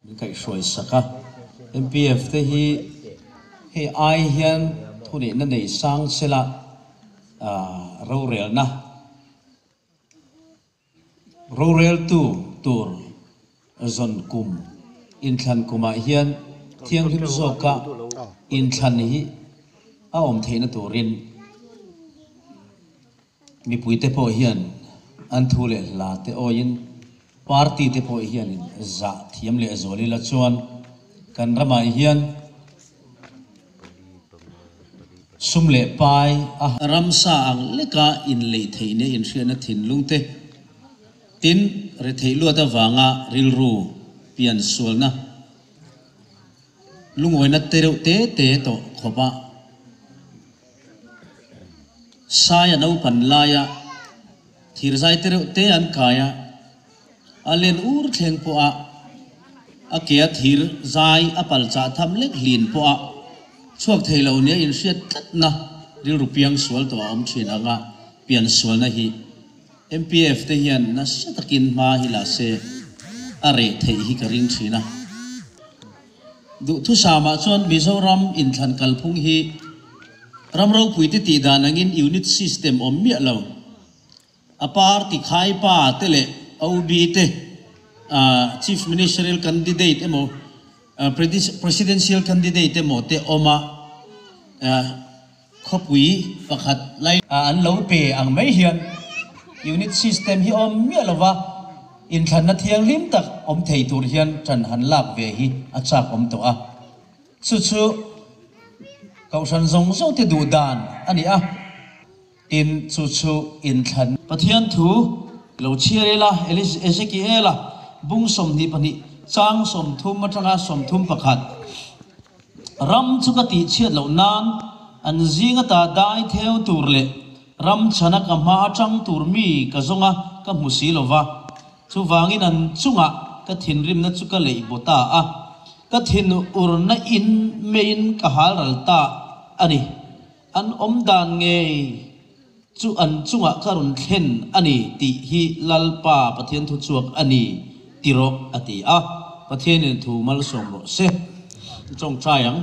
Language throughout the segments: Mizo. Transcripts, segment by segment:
Min kaihhruai sak a. MPF te hi hei ai hian thuneihna nei sang sela rorelna roreltu tur zawn kum inthlan kumah hian thianghlim zawka inthlan hi a awm theihna turin Mipuite pawh hian an thu leh hla te awiin party te pawh hianin zah thiam leh zual ila chuan kan ramah hian sum leh pai a ramsa ang leka inlei theih nia inhriatna thinlung te tin retheih luat avanga rilru pian sualna lungawina te reuh te te tawh khawpa Saia naupan laia thirzai te reuh te an kai a, a len ur thleng pawh a, a ke a thir zai a pal chah tham lek hlin pawh a chhuak thei lo nia inhriat tlatna rilru piang sual tawh a awm thin ang a, pian sualna hi MPF te hian nasa takin hma hi la se a reh theih hi ka ring thin a. Duhthusam-ah chuan Mizoram inthlan kalphung hi ram ropuite tih dan angin unit system awm miah lo. A party khaipa te leh OB te, Chief Ministerial candidate emaw Presidential candidate emaw te awm a, khawpui pakhat lai an lo pe ang mai hian unit system hi awm miah lova inthlanna thianghlim tak awm thei tur hian ṭan han lak ve hi a chak awm tawh a. Chu chu Kohhran zawng zawng te duh dan a ni a, tin chu chu inthlan. Pathian thu lo chhiar ila, Ezekiela bung 22 chang 30 atanga 31. Ram chu ka tihchhiat loh nan an zing ata dai theu tur leh ram chhana ka hma atang tur mi ka zawng a, ka hmu si lo va. Chuvangin an chungah ka thinrimna chu ka leih baw ta a, ka thin urna in meiin ka hal ral ta a ni. An awm dan ngei chu an chungah ka rawn thlen a ni tih hi Lalpa Pathian thuchhuak a ni ti rawh, a ti a. Pathianin thu malsawm rawh se. Tawngtai ang.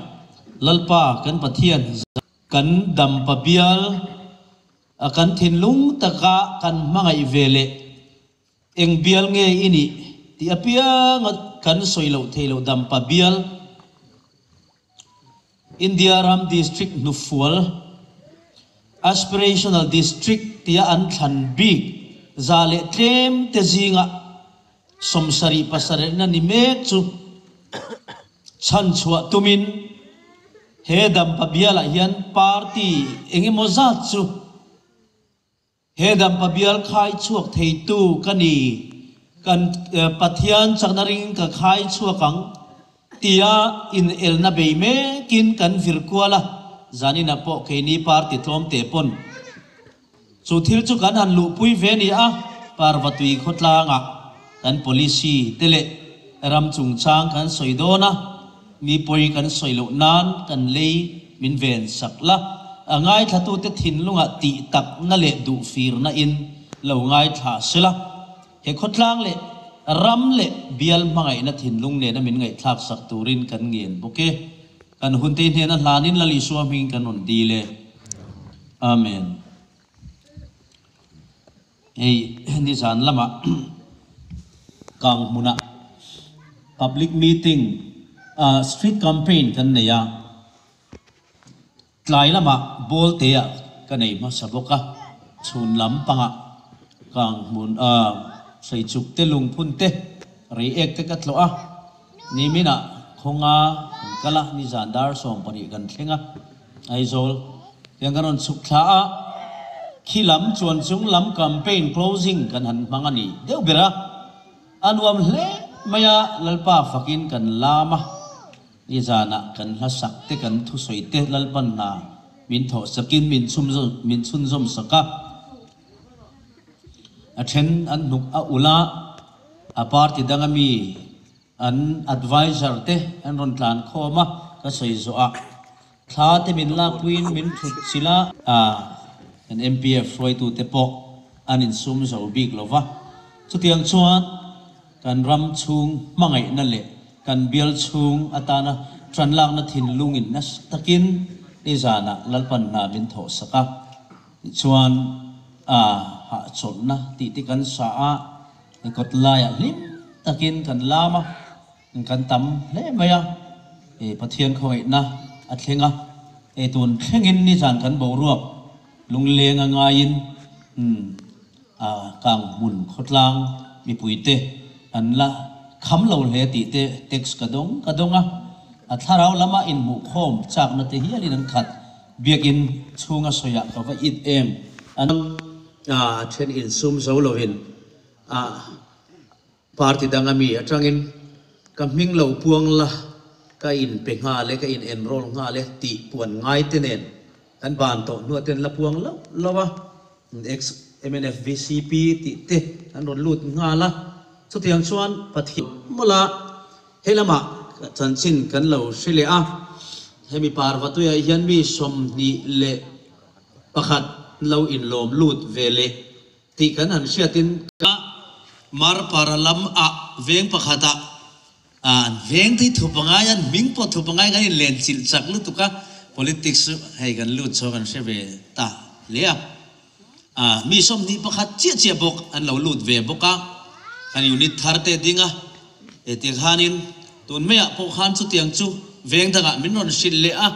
Lalpa kan Pathian, kan dampa bial a kan thinlung taka kan hmangaih ve leh eng bial nge i nih tih apianga kan sawi loh theih loh dampa bial, India ram district hnufual, Aspirational District tia an thlan bik za leh tlem te zinga 77 na ni mek chu chhanchhuah tumin he dampa bialah hian party engemaw zat chu He dampa bial khai chhuak theitu ka ni, kan Pathian chakna ring ka khai chhuak ang tia inelna bei mekin kan vir kual a, zaninah pawh keini party tlawmte pawn chu thil chu kan han luhpui ve ni a, Parvatui khawtlangah kan policy te leh ram chungchang kan sawi dawn a. Mi pawi kan sawi loh nan kan lei min ven sak la, a ngaithlatute thinlungah tih takna leh duhfirna in lo ngaithla sela, he khawtlang leh ram leh bial hmangaihna thinlung nena min ngaihthlak sak turin kan ngen bawk e. Kan hunte hnena hlanin Lal Isua hmingin kan rawn dil e. Amen. Hei nizan lamah kang hmunah public meeting street campaign kan nei a, tlai lamah Bawlteah ka nei hmasa bawk a, chhun lam pangah kang hmun Hreichuk te lungphun te Reiek te ka tlawh a, niminah khawnga kan kal a, nizan dar 12 kan thleng a, Aizawl tiang kan rawn chhuk thla a, khi lam chuan chung lam campaign closing kan han hmang a ni deuh ber a, a nuam hle mai a, Lalpa fakin kan lam a, nizanah kan hlasak te kan thusawi te Lalpan hna min thawh sakin min min chhunzawm sak a. A then an hnuk a ulh a, a party danga mi an adviser te an rawn tlan khawm a, ka sawi zawh a, thla te min lakpuiin min thut chilh a, a kan MPF hruaitute pawh an insum zo bik lo va, chutiang chuan kan ram chhung hmangaihna leh. kan bial chhung atana ṭanlakna thinlungin nasa takin nizanah Lalpan hna min thawhsak a. Tichuan, a hahchawlhna tih te kan sa a, kawt laiah hlim takin kan lam a, kan tam hle mai a, Pathian khawngaihna a thleng a, tun thlengin nizan kan boruak lungleng a ngaiin a kang hmun khawtlang mipuite an la kham lo hle tih te text ka dawng ka dawng a, a thlarau lama inhmuhkhawm chakna te hialin an khat. Biakinn chhunga sawiah ka va it em? An a then insum zo lovin a party dang ami atangin ka hming lo puang la, ka in pe nghal e, ka in enroll nghal e tih puan ngai te nen kan ban tawh hnuah ten la puang loh lo a, ex mnf vcp tih te an rawn lut nghal a, chutiang chuan Pathian mawla He lamah chanchin kan lo hre leh a, hemi Parvatuiah hian mi 21 lo inlawm lut ve leh tih kan han hriatin ka Marpara lam ah veng pakhatah an veng te hi thu pangai an hming pawh thu pangai kan inlen chilh chak lutuk a, politics chu hei kan lut chho kan hre ve ta hle a. A, mi 21 chiah chiah bawk an lo lut ve bawk a, kan unit thar te ding a, he ti khanin tun maiah pawh khan chutiang chu veng dangah min rawn hrilh leh a,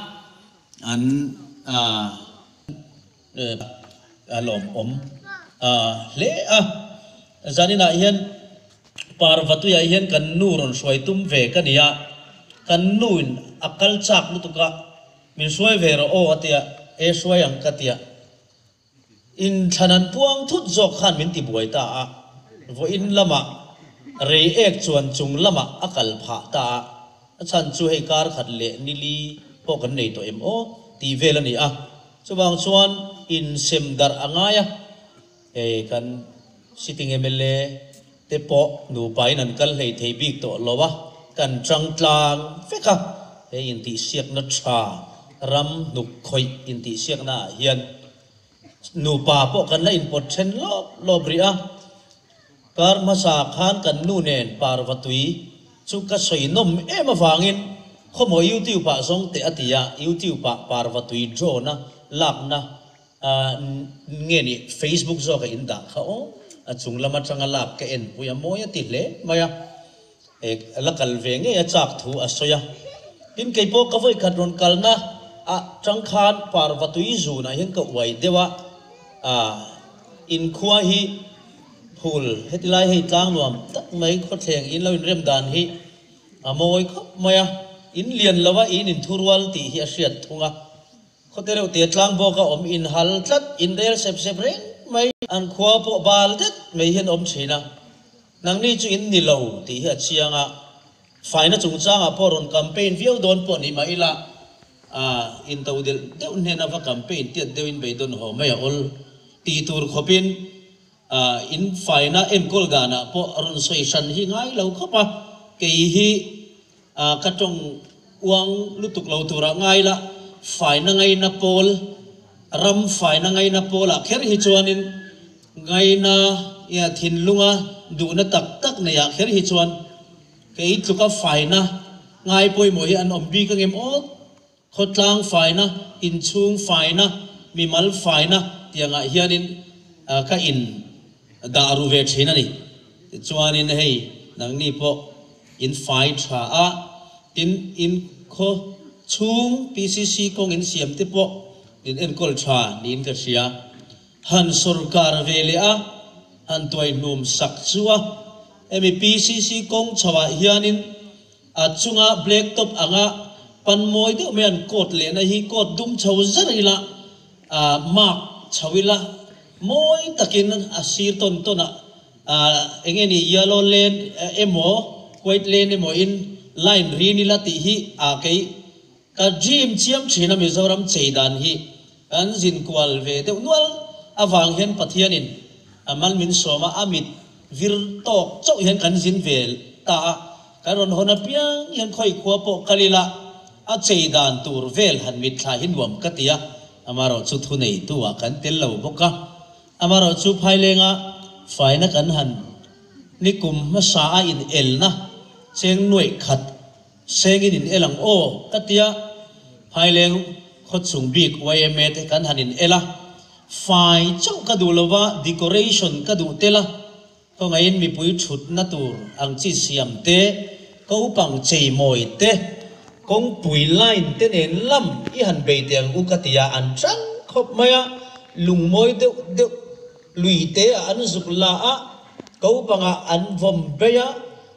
an a, a lawmawm a hle a, zaninah hian Parvatuiah hian kan nu rawn hruai tum ve ka ni a, kan nuin a kal chak lutuk a, Min hruai ve rawh aw a tia, e hruai ang ka tia. Inthlan an puang thut zawk khan min ti buai ta a, vawiin lamah rei ek chuan chung lamah a kal phah ta a, a chhan chu hei kar khat leh nili pawh kan nei tawh em aw tih vel a ni a, chuvang chuan insem darh a ngai a. Hei kan sitting mla te pawh nupain an kal hlei thei bik tawh lo a, kan tang tlang vek a, hei intihsiakna tha ram hnuk khawih intihsiakna ah hian nupa pawh kan la inpawt then lawp lawp rih a, kar hmasa khan kan nu nen Parvatui chu ka sawi nawm em avangin khawmaw YouTube ah zawng teh a ti a, YouTube ah Parvatui drone a lakna Nge ni Facebook zawk a in dah kha aw, a chung lam atanga lak ka en pui a mawi a ti hle mai a, la kal ve ngei a chak thu a sawi a. Tin kei pawh ka vawikhat rawn kalna ah tang khan Parvatui zunah hian ka uai deuh a, inkhua hi phul heti lai hei tlang nuam tak mai khawthleng in lo inrem dan hi a mawi khawp mai a, in lian lo a in inthurual tih hi a hriat thung a. Khawte reuh tia tlang bawk a awm in hal tlat in rel sep sep reng mai. An khua pawh bal det mai hian awm thin a, nangni chu in ni lo tih hi a chiang a, faina chungchangah pawh rawn campaign viau dawn pawh ni mah ila, in to delh deuh hnena va campaign tiat deuhin beidawn haw mai a awl tih tur khawpin in faina enkawl danah pawh rawn sawi hran hi ngai lo khawp a, kei hi Ka tawng uang lutuk lo turah ngai la, faina ngaina pawl, ram faina ngaina pawlah kher hi chuanin ngaina ia thinlunga duhna tak tak neiah kher hi chuan kei tluka faina ngai pawimawh hi an awm bik angem aw? Khawtlang faina, inchhung faina, mimal faina tiangah hianin ka in dah ru ve thin a ni. Tichuanin hei nangni pawh in fai tha a, tin in khaw chhung PCC kawng in siam te pawh in enkawl tha niin ka hria. Han sorkar ve leh a, han tuaihnum sak chu a, hemi PCC kawng chhoah hianin A chunga black top anga pan mawi deuh mai an coat lehna hi coat dum chho zar ila, ah mark chho ila mawi takin a sir tawn tawn ah ah eng nge ni yellow lane emaw white lane emaw in line rin ila tih hi ah kei Ka dream chiam thin a Mizoram chei dan hi kan zin kual ve deuh nual avang hian Pathianin a mal min sawm a, a mit vir tawk chauh hian kan zin ve ta a, kan rawn hawn apiang hian khawi khua pawh kal ila a chei dan tur vel han mitthla hi nuam ka ti a, amarawh chu thuneitu ah kan tel lo bawk a, amarawh chu phailenga faina kan han ni kum hmasa a in elna cheng nuaih khat. Sengin in el ang aw ka tia, Phaileng khawchhung bik yma te kan han in el a, fai chauh ka duh lova decoration ka duh tel a, khawngaihin mipui thutna tur ang chi siam te, kopang cheimawi te, kawngpui line te nen lam i han bei teh ang u ka tia an chang khawp mai a, lungmawi deuh deuh lui te ah an zuk la a, kopangah an vawm bei a,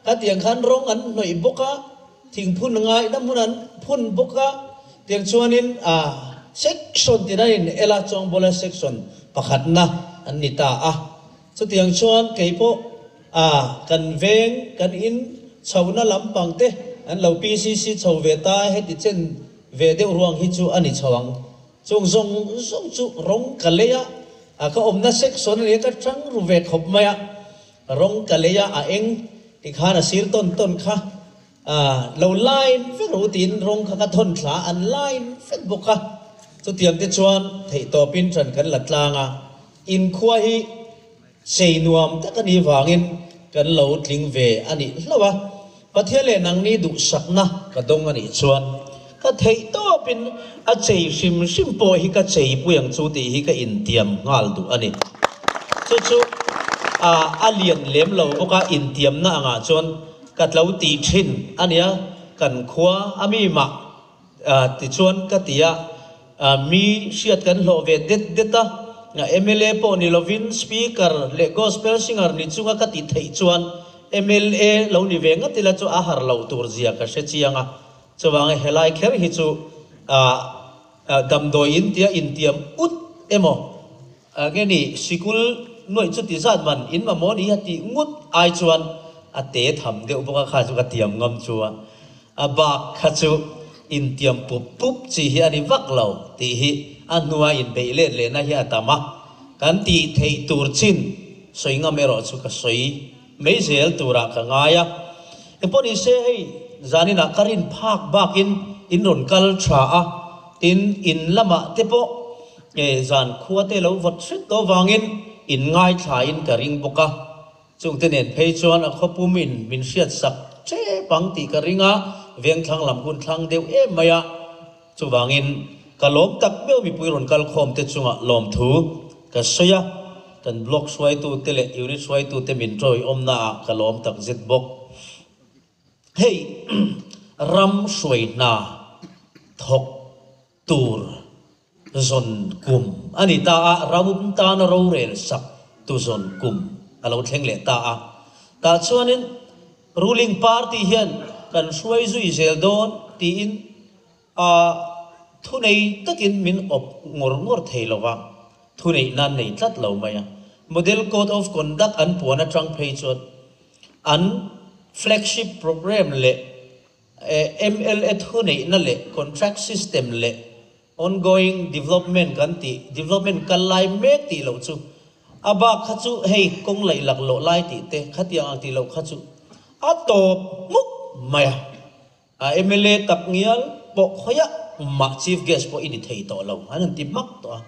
Khatiang khan rawng an hnawih bawk a, thingphun ngaihna hmun an phun bawk a, tiang chuanin a section tina in el a, Chawngbawla section pakhatna an ni ta a. Chutiang chuan kei pawh a kan veng kan in chhohna lampang te an lo PCC chho ve ta a, heti chen ve deuh ruang hi chu a ni chho ang. Chung zawng zawng chu rawng ka lei a, a ka awmna section a ni a, ka tang ru ve khawp mai a. Rawng ka lei a, a eng tikhan a sir tawn tawn kha lo line vek rawh u tiin rawng kha ka thawn thla a, an line vek bawk a. Chutiang te chuan theihtawpin ṭan kan la tlang a, inkhua hi sei nuam tak a nih vangin kan lo tling ve a nih hlauh a. Pathian leh nangni duhsakna ka dawng a nih chuan ka theihtawpin a chei hrim hrim pawh hi ka cheipui ang chu tih hi ka intiam nghal duh a ni. Chu chu a a lian lem lo bawk a, intiamna angah chuan ka tlo tih thin a nia, kan khua a mi mah Tichuan ka ti a, mi hriat kan hlawh ve det det a, mla pawh ni lovin Speaker leh Gospel Singer ni chunga ka ti theih chuan mla lo ni ve ngat ila chu a har loh tur zia ka hre chiang a. Chuvanga helai kher hi chu damdawi in tia intiam ut emaw Nge ni, sikul nuaih chu ti zat man in mamawh ni a tih ngut ai chuan a te tham deuh bawk a, kha chu ka tiam ngam chu a, a bak kha chu intiam pup pup chi hi a ni vak lo tih hi a hnua inbeih let lehna hi a tam a, kan tih theih tur chin sawi ngam erawh chu ka sawi mai zel turah ka ngai a. Engpawh ni se hei zaninah ka rin phak bakin in rawn kal tha a, tin in lamah te pawh Nge zan khua te lo vawt hret tawh vangin in ngaithlain ka ring bawk a, chungte nen phei chuan a khawpum in min hriat sak tep ang tih ka ring a, vengthlang lam hun thlang deuh em mai a, chuvangin ka lawm tak meuh mipui rawn kal khawm te chungah lawmthu ka sawi a, kan block hruaitu te leh unit hruaitu te min tawiawmna ah ka lawm tak zet bawk. Hei ram hruai hna thawk tur zawn kum a ni ta a, ram tana rorel sak tu zawn kum a lo thleng leh ta a. Tah chuanin ruling party hian kan hruai zui zel dawn tiin a thunei takin min awp ngawr ngawr thei lo va, thuneih nan nei tlat lo mai a. Model Code of Conduct an puan atang phei chuan an flagship programme leh Mla thuneihna leh contract system leh ongoing development kan tih, development kal lai mek tih loh chu a bak kha chu hei kawng laih lak loh lai tih te khatiang ang tih loh kha chu a tawp hmuk mai a. A mla tak ngial pawh khawiah mah chief guest pawh i ni thei tawh lo an han ti hmak tawh a.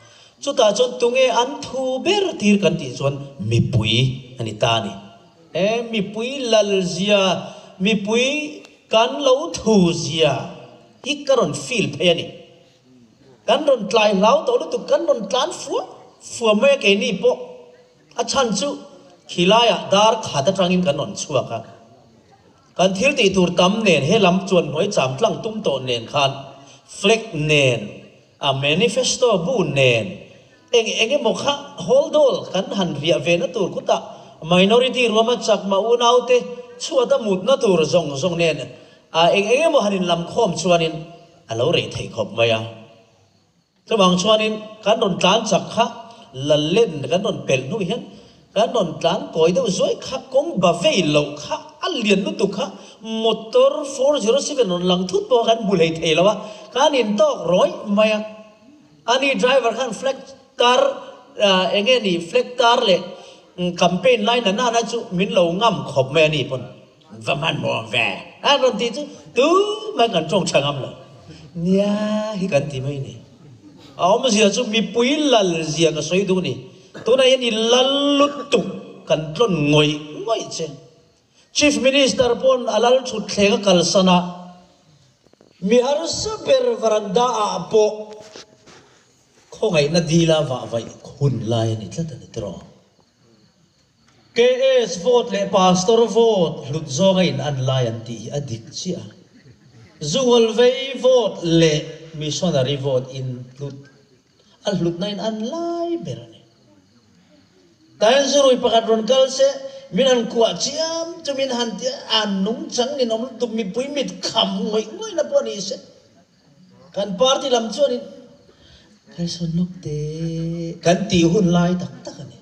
Chutah chuan tunge an thu ber tir kan tih chuan mipui a ni ta a ni. He mipui lal zia, mipui kan lo thu zia hi ka rawn feel phei a ni. Kan rawn tlai hlau tawh lutuk, kan rawn tlan fua fua mai a keini pawh a chhan chu khilaiah dar khat atangin kan rawn chhuak a. Kan thil tih tur tam nen he lam chuan hnuai cham tlang tum tawh nen khan flag nen a manifesto bu nen Eng eng emaw kha Holdawl kan han riah ve na tur khutah minority ruama chakma unaute chhuat a mutna tur zawng zawng nen a eng eng emaw han inlam khawm chuanin a lo rei thei khawp mai a. Chuvang chuanin kan rawn tlan chak kha Lallen kan rawn pelh hnu hian kan rawn tlan kawi deuh zuai kha kawng ba vei loh kha a lian lutuk kha motor 407 rawn lang thut pawh kan hmu hlei thei lo a, kan intawk rawih mai a. Ani driver khan flag tar enge ni flag tar leh campaign lai na nana chu min lo ngam khawp mai ani pawn va hmanhmawh ve a rawn tih chu tumah kan tawng tha ngam lo nia hi kan ti mai ni. A awmzia chu mipui lal zia ka sawi duh ni tunah hian i lal lutuk kan tlawn ngawih ngawih che. Chief Minister pawn a lal thut thleng a kalsan a. Mi harsa ber varanda ah pawh khawngaihna dila vah vaih hun lai a ni tlat a ni tiraw? KS vote leh Pastor vote hlut zawnga in an lai an tih hi a dik chiah a. Zungawlvei vote leh Missionary vote in hlut a hlutna in an lai ber a ni. Tain zurui pakhat rawn kal se, min han kuah chiam chu min han ti a, a nungchang ninawm lutuk mipui mit kham ngawih ngawihna pawh a ni se. Kan party lam chuanin kalsawn lawk teh kan tih hun lai tak tak a ni.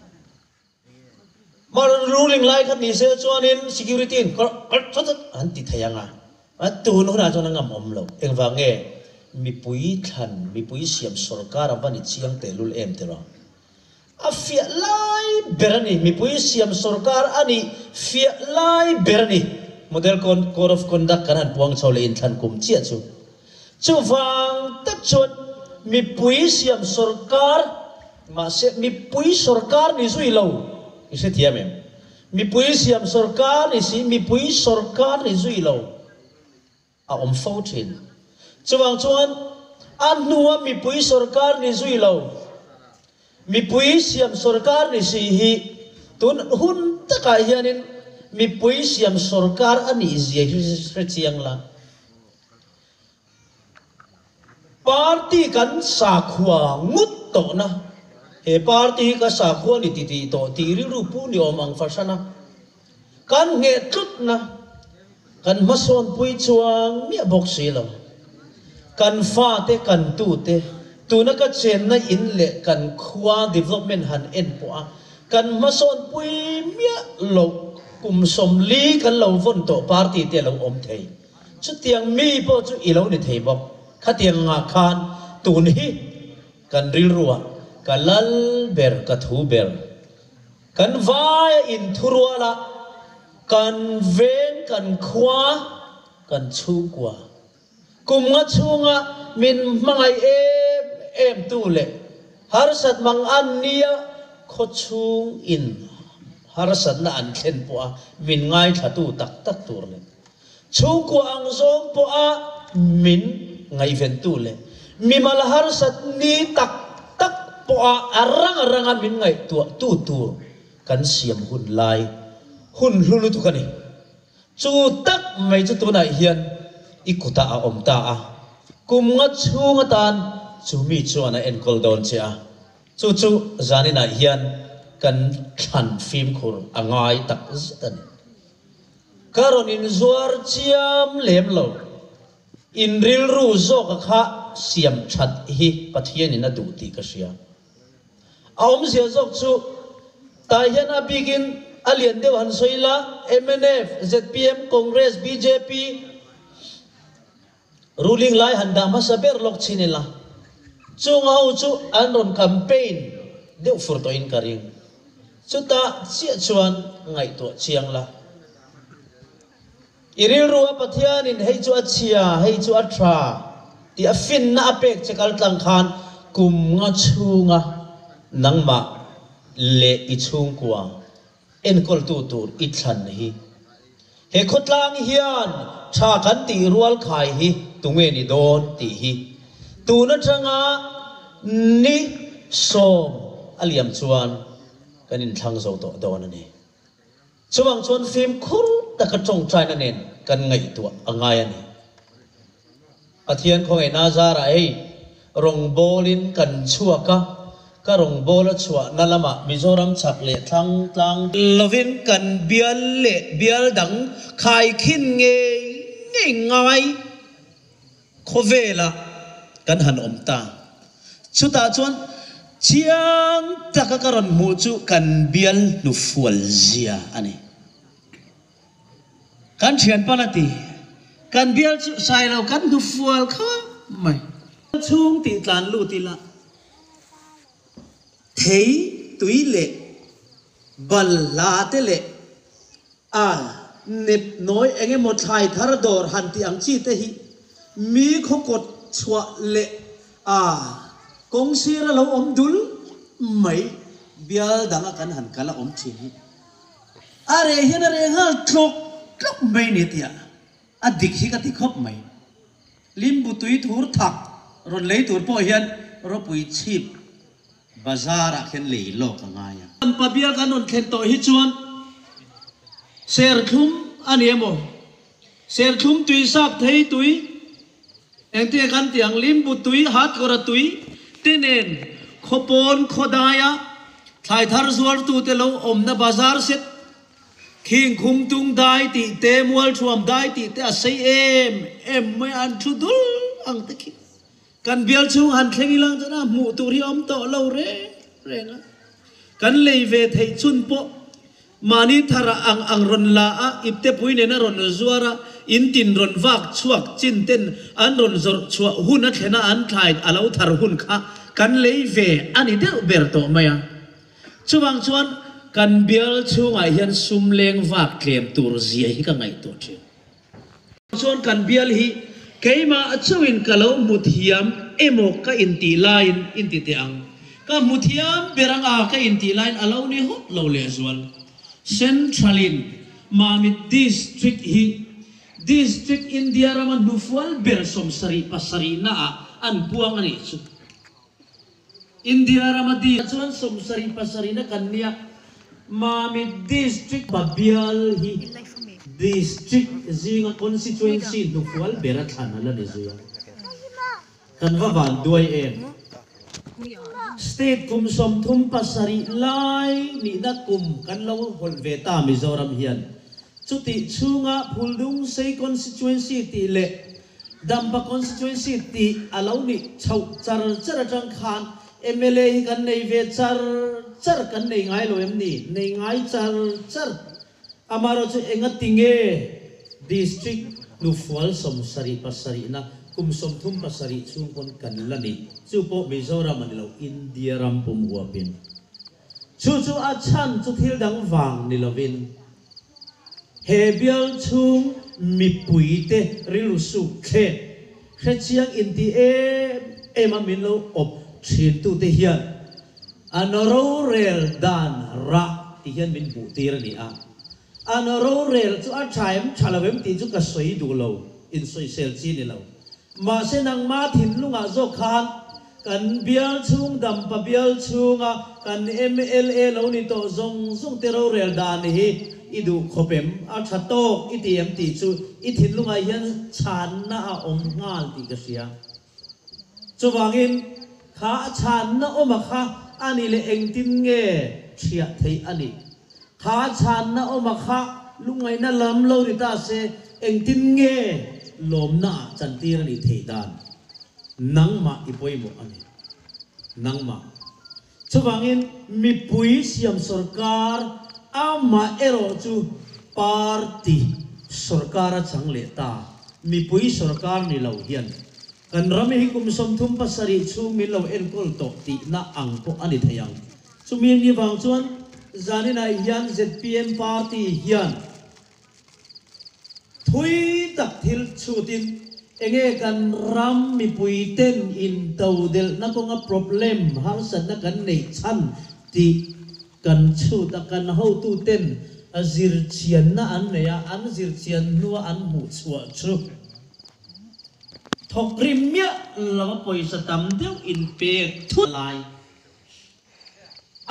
Mahni ruling lai kha ni se chuanin security in kawrh kawrh thawt thawt an ti thei ang a, a tun hunah chuan a ngam awm lo. Engvang nge mipui thlan, mipui siam sorkar a va ni chiang tehlul em tiraw? A fiah lai ber a ni, mipui siam sorkar a nih fiah lai ber a ni. Model Code of Conduct kan han puang chho leh inthlan kum chiah chu. Chuvang tak chuan mipui siam sorkar, mahse mipui sorkar ni zui lo, i hrethiam em? Mipui siam sorkar ni si, mipui sorkar ni zui lo a awm fo thin. Chuvang chuan a hnua mipui sorkar ni zui lo, mipui siam sorkar ni si hi tun hun takah hianin mipui siam sorkar a nih zia hi hrechiang la. Party kan sakhua ngut tawhna, he party hi ka sakhua ni ti tih tawh tih rilru pu ni awm ang fahran a, kan ngheh tlutna kan hmasawnpui chuang miah bawk si lo. Kan fate, kan tute, tuna ka chenna in leh kan khua development han en pawh a, kan hmasawnpui miah loh kum 40 kan lo vawn tawh party te a lo awm thei. Chutiang mi pawh chu i lo ni thei bawk. Khatiang angah khan tun hi kan rilruah ka lal ber, ka thu ber. Kan vaia inthuruala kan veng, kan khua, kan chhungkua. Kum nga chhunga min hmangaih em em tu leh harsat mang an nia khawchhung in harsatna an thlen pawha min ngaithlatu tak tak tur leh Chhungkua ang zawng pawha min ngaihventu leh mimal harsat ni tak tak pawha a rang ranga min ngaihtuahtu tur kan siam hun lai hun hlu lutuk a ni. Chu tak mai chu tunah hian i kutah a awm ta a, kum nga chhung atan chu mi chuan a enkawl dawn che a, chu chu zaninah hian kan thlan fimkhur a ngai tak zet a ni. Ka rawn inzuar chiam lem lo. In rilru zawka kha siam that hi Pathianin a duh tih ka hria. A awmzia zawk chu tah hian a bikin a lian deuh han sawi ila, mnf, zpm, Congress, bjp, Ruling lai han dah hmasa ber lawk chin ila, chung ho chu an rawn campaign deuh fur tawhin ka ring. Chutah chiah chuan ngaihtuah chiang la. I rilru a Pathianin hei chu a chhia, hei chu a tha tih a finna a pek che kal tlang khan kum nga chhunga nangmah leh i chhungkua enkawltu tur i thlan hi. He khawtlang hian tha kan tih rual khai hi tunge ni dawn tih hi tun atanga ni sawm a liam chuan kan inthlang zo tawh dawn a ni. Chuvang chuan fimkhur taka tawngtaina nen kan ngaihtuah a ngai a ni. Pathian khawngaihna zarah hei rawngbawlin kan chhuak a, ka rawngbawla chhuahna lamah Mizoram chhak leh thlang tlang lovin kan bial leh bial dang khaikhin ngei ngei ngai khawvelah kan han awm ta. Chutah chuan chiang taka ka rawn hmuh chu kan bial hnufual zia a ni. Kan thianpan a ti. Kan bial chu Sailo kan hnufual khawp mai. Chhung tih tlan lut ila thei tui leh balhla te leh a nep nawi eng emaw thlai thar dawr han tih ang chi te hi mi khaw kawt chhuah leh a kawng sir a lo awm dul mai bial dang a kan han kal a awm thin hi. A reh hian a reh nghal tlawk tlawk mai ni tia a dik hi ka ti khawp mai. Limbu tui thur thak rawn lei tur pawh hian ropui chhip bazar ah khian lei lawk a ngai a. Kan pabial kan rawn thlen tawh hi chuan serthlum a ni emaw, serthlum tui sap thei tui, engtin kan tih ang, limbu tui, hatkawra tui te nen khawpawn khawdaia thlai thar zuartute lo awmna bazar set Khing khum tung dai tih te, mual thuam dai tih te a sei em em mai a, an thu dul ang te khi. Kan bial chhung han thleng ilang chuan a hmuh tur hi a awm tawh lo reng reng a. Kan lei ve theih chhun pawh mahni thar ah ang ang rawn la a, iptepui nen a rawn zuar a, in tin rawn vak chhuak chin ten an rawn zawrh chhuah hun a thlen a an thlai a lo thar hun kha kan lei ve a ni deuh ber tawh mai a. Chuvang chuan kan bial chhungah hian sum leng vak tlem tur zia hi ka ngaihtuah thin. Chuan kan bial hi keimah chauhin ka lo hmu thiam emaw ka intih laiin inti teh ang. Ka hmu thiam ber anga ka intih laiin a lo ni hawt lo lehzual. Central-in Mamit District hi District India rama hnufual ber 77 naah an puang a nih chu. India rama di chuan 77 na kan nia, Mamit District Pabial hi District zinga Constituency hnufual bera thlan a la ni zui a, kan va van duai em? State kum 37 lai nihna kum kan lo hawlh ve ta Mizoram hian chutih chhunga Phuldungsei Constituency tih leh Dampa Constituency tih a lo nih chhoh char char atang khan mla hi kan nei ve char char, kan nei ngai lo em ni? Nei ngai char char. Amaherawhchu enga tinge District hnufual 77 na kum 37 chhung pawn kan la ni? Chu pawh Mizoram a ni lo, India ram pum huapin. Chu chu a chhan chu thil dang vang ni lovin he bial chhung mipuite rilru suk thlek hrechiang inti em em a min lo awp thintute hian an rorel dan rah ti hian min hmuh tir a ni a. An rorel chu a tha em tha lo em tih chu ka sawi duh lo, insawisel chi ni lo. Mahse nangma thinlungah zawk khan kan bial chhung Dampa bial chhunga kan mla lo ni tawh zawng zawng te rorel dan hi i duh khawp em? A tha tawk i ti em tih chu i thinlungah hian chhanna a awm nghal tih ka hria. Chuvangin kha a chhanna awma kha a ni leh engtin nge thiah theih a nih? Kha chhanna awma kha lungngaihna lam lo ni ta se, engtin nge lawmna ah chantir a nih theih dan? Nangmah i pawimawh a ni. Nangmah. Chuvangin mipui siam sawrkar amah erawh chu party sawrkar a chang leh ta. Mipui sawrkar ni lo hian kan ram hi kum 37 chhung min lo enkawl tawh tihna ang pawh a ni thei ang. Chumi ni vang chuan zaninah hian zpm party hian thui tak thil chhutin enge kan ram mipui ten intodelhna kawnga problem harsatna kan neih chhan tih kan chhut a, kan hotu ten zirchianna an nei a, an zirchian hnua an hmuh chhuah chu thawk rim miah lova pawisa tam deuh inpek thut lai.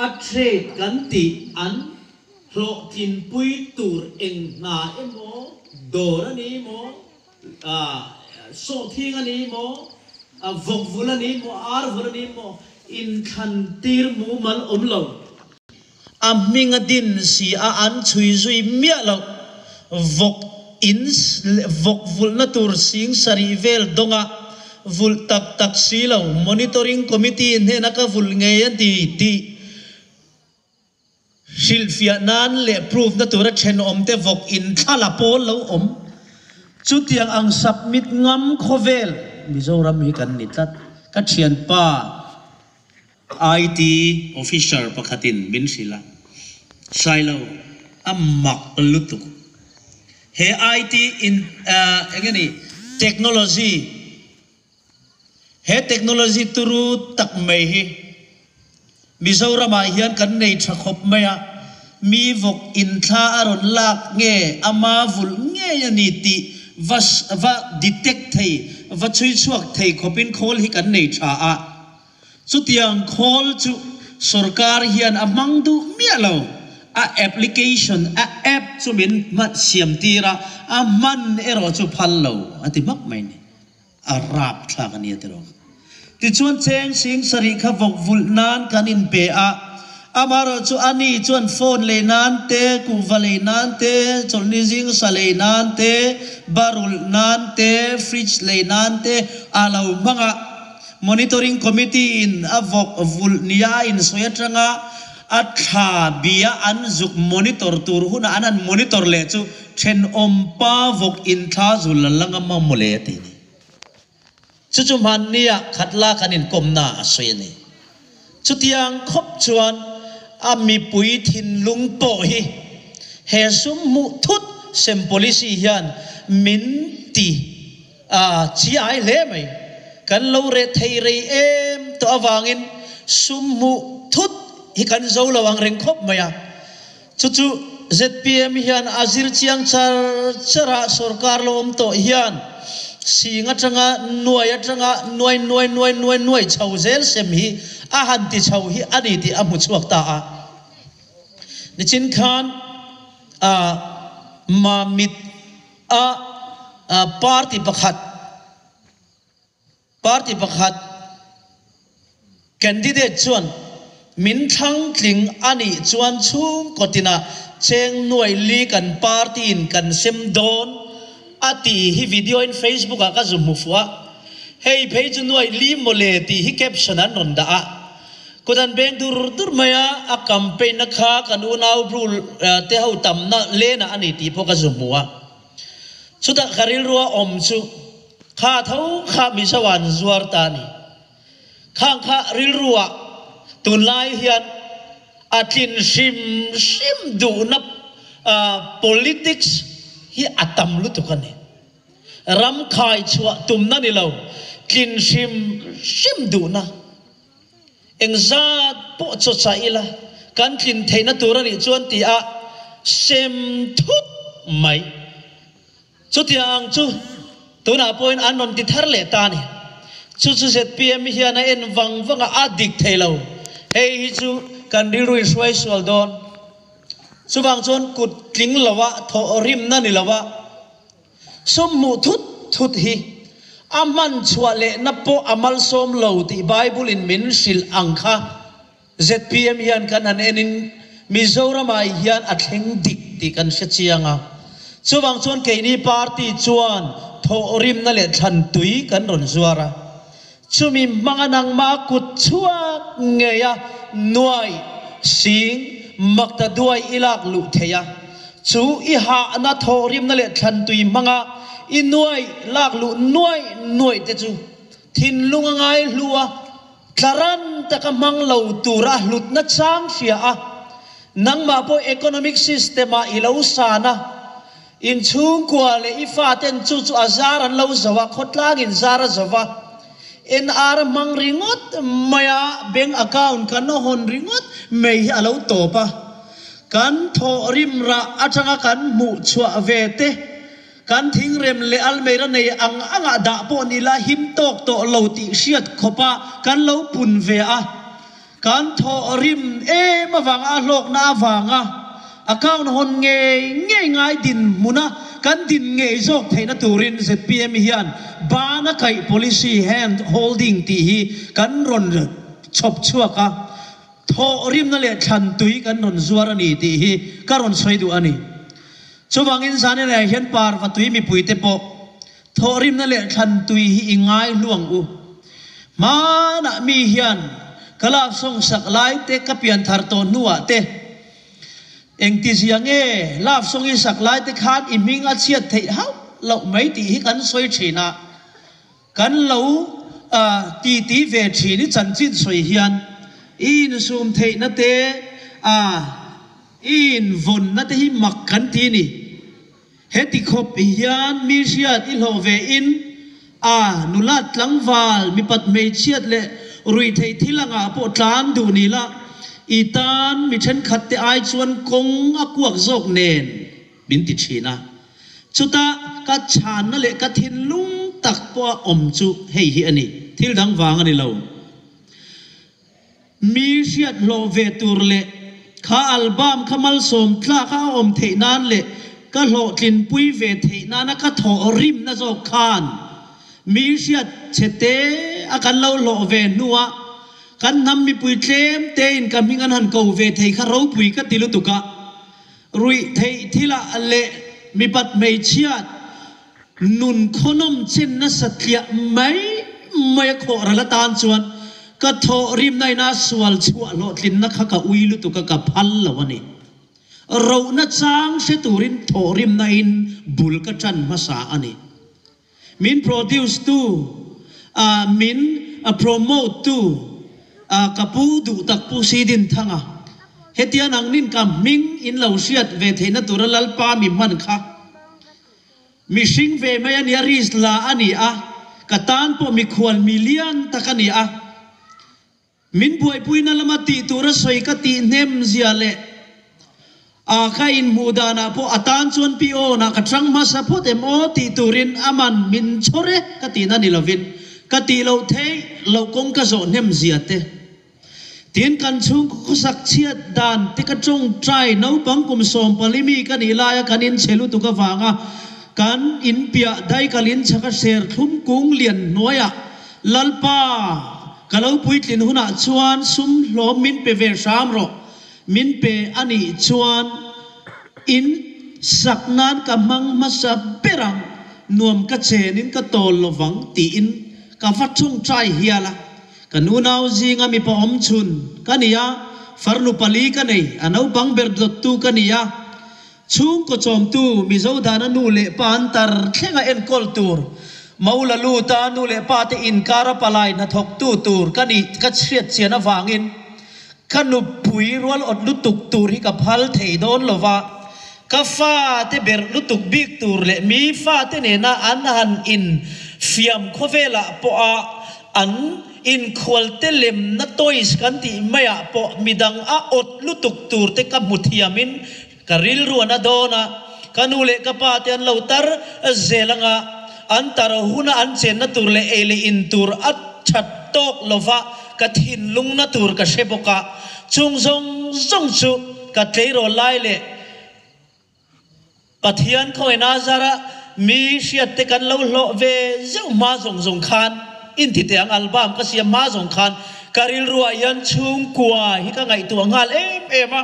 A trade kan tih an hlawhtlinpui tur eng hna emaw, dawr a ni maw, sawhthing a ni maw, vawk vul a ni maw, ar vul a ni maw, inthlan tir mumal awm lo. A hming a din si a an chhui zui miah loh. Vawk in vawk vulhna tur sing sarih vel dawnga vulh tak tak si lo Monitoring Committee hnena ka vulh ngei a ti tih hrilhfiah nan leh proof na tura thenawmte vawk in thla la pawl lo awm. Chutiang ang submit ngam khawvel Mizoram hi kan ni tlat. Ka thianpa. IT officer pakhatin min hrilh a, Sailo, a mak lutuk. He IT in eng nge ni technology, he technology turu tak mai hi Mizoramah hian kan nei tha khawp mai a, mi vawk inthla a rawn lak nge ama vulh ngei a ni tih va va detect thei, va chhui chhuak thei khawpin khawl hi kan nei tha a. Chutiang khawl chu sorkar hian a hmang duh miah lo. A application, a app chu min hman siam tir a, a hman erawh chu phal lo a ti hmak mai ni. A rapthlak a nia tiraw. Tichuan cheng sing sarih kha vawk vulh nan kan inpe a, amaherawh chu a ni chuan phone lei nan te, kuhva lei nan te, chawlhni zing sa lei nan te, barulh nan te, fridge lei nan te a lo hmang a. Monitoring Committee in a vawk vulh nia a insawi atanga a thla bia an zuk monitor tur hunah an han monitor leh chu thenawm pa vawk inthla zul a la ngam a mawle a ti ni. Chu chu hmannia khat la kan inkawmna a sawi a ni. Chutiang khawp chuan a mipui thinlung pawh hi he sum hmuh thut sem policy hian min ti A chiai hle mai. Kan lo reh thei rei em tawh avangin sum hmuh thut hi kan zo lo ang reng khawp mai a. Chu chu zpm hian a zir chiang char char a, sorkar lo awm tawh hian sing atanga nuai atanga nuai nuai nuai nuai nuai chho zel sem hi a han ti chho hi a ni tih a hmu chhuak ta a. Nichin khan a Mamit A party pakhat party pakhat candidate chuan min thlang tling a nih chuan chhungkaw tinah cheng nuai li kan party in kan sem dawn a tih hi video in Facebook ah ka zu hmu fuh a, hei phei chu nuai li mawle tih hi caption an rawn dah a, kut an beng dur dur mai a, a campaign na kha kan unau bru te ho tamna lenah a ni tih pawh ka zu hmu a. Chutah ka rilrua awm chu kha tho kha Mizo an zuar ta a ni. Khang kha rilrua tunlai hian a tlin hrim hrim duhna politics hi a tam lutuk a ni. Ram khai chhuah tumna ni lo, tlin hrim hrim duhna. Engzat pawh chaw chah ila kan tlin theihna tur a nih chuan ti a sem thut mai. Chutiang ang chu tunah pawhin an rawn ti thar leh ta a ni. Chu chu zpm hian a en vang vang a, a dik thei lo. Hei hi chu kan rilru in hruai sual dawn. Chuvang chuan kut tling loa thawh rimna ni loa. Sum hmuh thut thut hi a hman chhuah lehna pawh a malsawm lo tih Bible in min hrilh ang kha zpm hian kan han en in Mizoram ah hian a thleng dik tih kan hre chiang a. Chuvang chuan keini party chuan thawhrimna leh thlantui kan rawn zuar a. Chumi hmanga nangmah kut chhuak ngeia nuai sing makta duai i lak luh theih a, chu i hahna thawhrimna leh thlantui hmanga i nuai lak luh nuai nuai te chu thinlung a ngai hlu a, tlaran taka hmang lo tura hlutna chang hria a, nangmah pawh economic system ah i lo san a. Inchhungkua leh i faten chu chu a zar an lo zo a, khawtlangin zar a zo va. NR a hmang ringawt mai a, bank account kan hawn ringawt mai hi a lo tawp a. Kan thawh rim rah atanga kan hmuh chhuah ve te, kan thingrem leh almeira nei ang angah dah pawh ni la him tawk tawh lo tih hriat khawpa kan lo pun ve a. Kan thawh rim em avanga a hlawkna avanga account hawn ngei ngei ngai dinhmuna kan din ngei zawk theihna turin zpm hian bana kaih policy hand holding tih hi kan rawn chhawp chhuak a, thawh rimna leh thlan tui kan rawn zuar a ni tih hi ka rawn sawi duh a ni. Chuvangin zaninah hian parva tui mipuite pawh Thawhrimna leh thlantui hi i ngai hluang u. Hmanah mi hian ka lak sawngsak lai te ka pianthar tawh hnuah te engtizia nge lak sawng i sak lai te khan i hming a chhiat theih hauh loh mai tih hi kan sawi thin a, kan lo titi ve thin i chanchin sawi hian i insum theihna te a i invawnna te hi mak kan ti a ni. Heti khawp hian mi hriat i hlawh ve in a nulat tlangval mipat hmeichhiat leh ruihtheih thil angah pawh tlan duh ni la, i tan mi thenkhat te ai chuan kawng a kuak zawk nen min ti thin a. Chuta ka chhanna leh ka thinlung tak pawha awm chu hei hi a ni, thil dang vang a ni lo. Mi hriat hlawh ve tur leh kha album kha malsawm tlak a awm theih nan leh ka hlawhtlinpui ve theih nana ka thawh rimna zawk khan mi hriat chhe te a kan lo hlawh ve hnuah kan hnam mipui tlem tein ka hming an han ko ve thei kha ropui ka ti lutuk a. Ruih theih thilah leh mipat hmeichhiat nun khawnawm chen nasa tliah mai mai a khawh ral atan chuan ka thawh rimna ina sual chhuah hlawhtlinna kha ka ui lutuk a, ka phal lo a ni. Rohna chang hre turin thawh rimna in bul ka tan hmasa a ni. Min produce tu, min promote tu ka pu duh tak Pu Sidin Thanga, hetia nangnin ka hming in lo hriat ve theihna tura Lalpa mi hman kha mihring ve mai a nia, risk la a ni a, ka tan pawh mikhual mi lian tak a ni a. Min buaipuina lama tih tura sawi ka tih hnem zia leh a ka inhmuh danah pawh a tan chuan pi awnah ka chang hmasa phawt em aw tih turin a man min chhawr e ka tihna ni lovin ka tih loh theih loh kawng ka zawh hnem zia te tin kan chhungkaw khawsak chhiat dan te ka tawngtai naupang kum 14 mi ka nih laia kan inchhe lutuk avanga kan inpiah daikal inchhak a serthlum kung lian hnuaiah Lalpa, ka lo puitlin hunah chuan sum hlawm min pe ve hram rawh. Min pe a nih chuan in sak nan ka hmang hmasa ber ang, nuam ka chenin ka tawl lo vang tiin ka va tawngtai hial a. Ka nunau zinga mipa awm chhun ka ni a, farnu pali ka nei, a naupang ber dawttu ka ni a. Chhungkaw chawmtu Mizo dana nu leh pa an tar thlenga enkawl tur, Maula luta nu leh pa te inkara palai hnathawktu tur ka nih ka chhiat chian avangin ka nupui rual awt lutuk tur hi ka phal thei dawn lo va, ka fate berh lutuk bik tur leh mi fate nena an han in fiam khawvelah pawha an inkhualte lemna toys kan tih maiah pawh midang a awt lutuk tur te ka hmu thiamin Ka rilru an a dawn a, ka nu leh ka pa te an lo tar zel anga, an tar huna an chenna tur leh ei leh in tur a that tawk lova ka thinlungna tur ka hre bawk a, chung zawng zawng chu ka tleirawl lai leh Pathian khawina zara mi hriat te kan lo hlawh ve zeuh hma zawng zawng khan inti teh ang album ka siam hma zawng khan ka rilruah hian chhungkua hi ka ngaihtuah nghal em em a.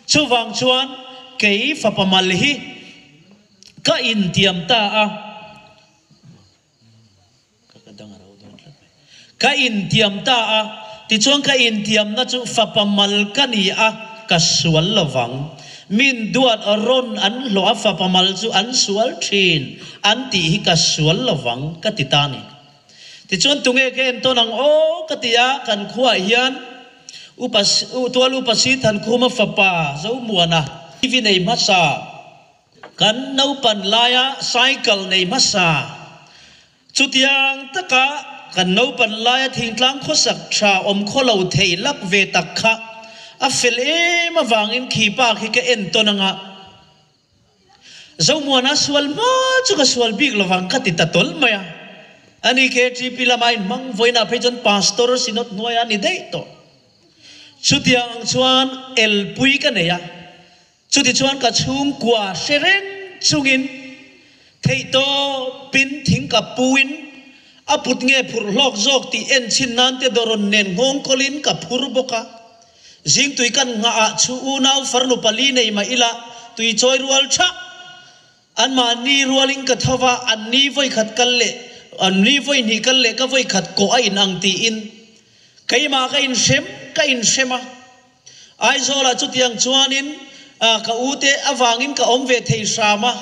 Chuvang chuan kei fapa mal hi ka intiam ta a, ka intiam ta a, tichuan ka intiamna chu fapa mal ka ni a, ka sual lovang. Min duat rawn an hlawh a, fapa mal chu an sual thin an tih hi ka sual lovang ka ti ta a ni. Tichuan tunge ka entawn ang aw ka ti a, kan khuaah hian Upa Tual Upa Sithankhuma fapa Zomuana TV nei hmasa, kan naupan laia cycle nei hmasa, chutiang taka kan naupan laia thingtlang khawsak tha awm khaw lo thei lak ve tak kha a fel em avangin khi pa khi ka entawn anga, Zomuana sual hma chu ka sual bik lovang ka ti ta tawlh mai a. Ani KTP lama inhmang vawiinah phei chuan Pastor Synod hnuaia a ni daih tawh. Chutiang ang chuan elpui ka nei a, chutichuan ka chhungkua hre reng chungin theihtawpin thing ka puin a put nge phurh hlawk zawk tih enchhin nan te dawrawn nen nghawngkawlin ka phur bawk a. Zingtui kan nghah ah chu unau farnu pali nei mah ila tui chawi rual thah. Anmahni rualin ka tho va, anni vawikhat kal leh anni vawihnih kal leh ka vawikhat kawh a inang tiin keimah ka inhrem ka inhrem a. Aizawlah chutiang chuanin ka ute avangin ka awm ve thei hram a.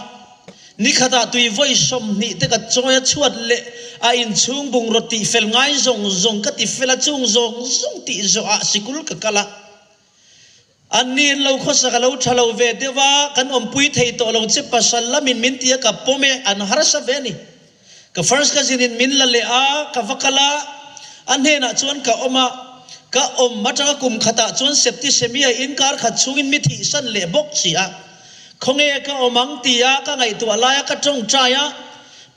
Nikhatah tui vawi 20 te ka chawi a chhuat leh a inchhung bungraw tih fel ngai zawng zawng ka ti fel a, chung zawng zawng tih zawhah sikul ka kal a. Anni in lo khawsak a lo tha lo ve deuh a, kan awmpui thei tawh lo che pasal lamin min ti a ka pawm e, an harsa ve a ni. Ka first cousin in min la leh a, ka va kal a, a hnenah chuan ka awm a, ka awm atanga kum khatah chuan septicemia in kar khat chhungin mi thihsan leh bawk si a. Khawnge ka awm ang tia ka ngaihtuah laia ka tawngtai a,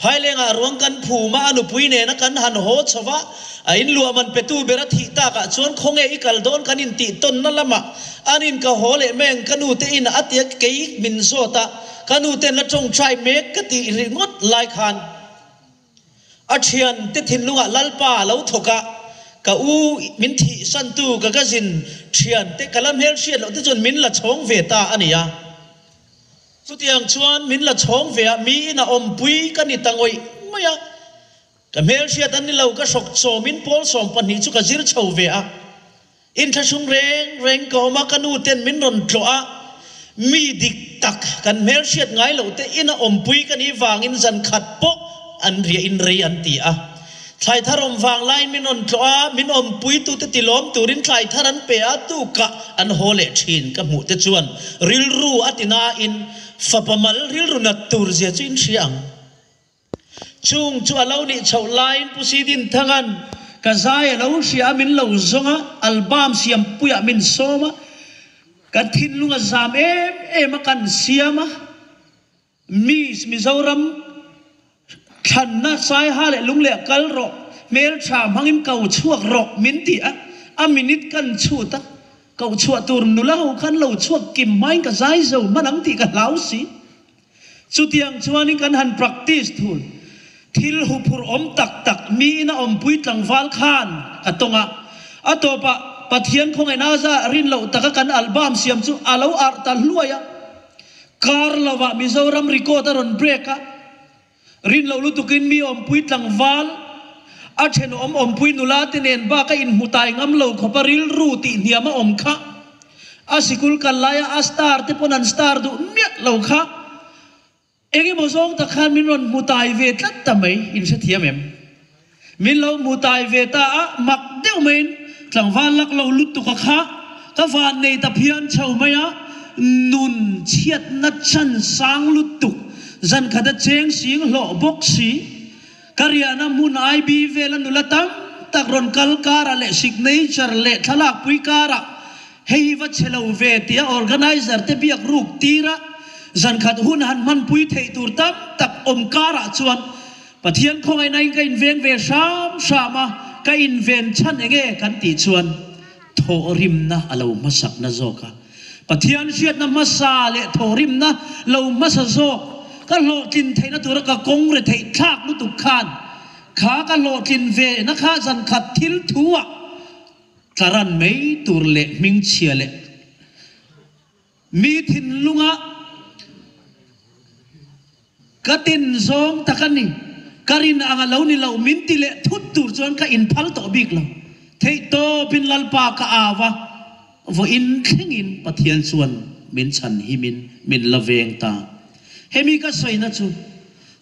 Phailengah ruang kan phum a, a nupui nena kan han haw chho va, a inluah man petu ber a thih takah chuan khawnge i kal dawn kan intih tawnna lamah an in ka haw leh mai ang ka nu te in a tia kei min zawt a, ka nu ten la tawngtai mek ka tih ringawt lai khan A thiante thinlungah Lalpa a lo thawk a, ka u min thihsantu ka cousin thiante ka la hmelhriat loh te chuan min la chhawng ve ta a ni a. Chutiang chuan min la chhawng ve a, miin a awmpui ka ni ta ngawih ngawih a. Ka hmelhriat an ni lo, ka hrawk chawmin pawl 12 chu ka zir chho ve a. Inthlahrung reng reng ka awm a, ka nu ten min rawn tlawh a, mi dik tak kan hmelhriat ngai loh te ina awmpui ka nih vangin zan khat pawh an riah in rei an ti a. Thlai thar awm vang laiin min rawn tlawh a, min awmpui tute ti lawm turin thlai thar an pe a, tukah an haw leh thin ka hmuh te chuan rilru a ti nain fapa mal rilru nat tur zia chu in hria ang. Chung chu a lo nih chhoh laiin Pu Sidinthanga'n ka zai a lo hria a, min lo zawng a, album siampuiah min sawm a, ka thinlung a zam em em a, kan siam a, Miss Mizoram thlanna Saiha leh Lungleh kal rawh, hmeltha hmangin ko chhuak rawh min ti a, a minute kan chhut a, koh chhuah tur nula ho khan lo chhuak kim hmain ka zai zo hman ang tih ka hlau si. Chutiang chuanin kan han practice thul. Thil huphurh awm tak tak miin a awmpui tlangval khan ka tawng a. A tawpah Pathian khawngaihna za rin loh taka kan album siam chu a lo arh ta hluai a. Kar lovah Mizoram record a rawn break a. Rin loh lutukin mi awmpui tlangval, a thenawm awmpui nula te nen bak a inhmu tai ngam lo khawpa rilru tih hniam a awm kha. A sikul kal laia a star te pawn an star duh miah lo kha eng emaw zawng tak khan min rawn hmu tai ve tlat ta mai, in hrethiam em? Min lo hmu tai ve ta a, mak deuh maiin tlangval lak lo lutuk a kha ka van nei ta phian chho mai a, nun chhiatna chan sang lutuk, zan khat a cheng sing hlawh bawk si. Ka riahna hmun IB vela nula tam tak rawn kal karah leh signature leh thlalakpui karah hei hi va che lo ve tia organiser te biak ruk tira zankhat hun han hmanpui theih tur tam tak awm karah chuan Pathian khawngaihnain ka inveng ve hram hram a, ka inven chhan enge kan tih chuan thawhrimna a lo hmasakna zawk a. Pathian hriatna hmasa leh thawhrimna lo hmasa zawk ka hlawhtlin theihna tura ka kawng re theih thlak lutuk khan kha ka hlawhtlin ve na kha zan khat thil thu ah tlaran mai tur leh hmingchhia leh Mi thinlunga ka tin zawng tak a ni, ka rin ang a lo ni lo, min ti leh thut tur chuan ka inphal tawh bik lo. Theihtawpin Lalpa ka au a, vawiin thlengin Pathian chuan min chhan himin min la veng ta. Hemi ka sawina chu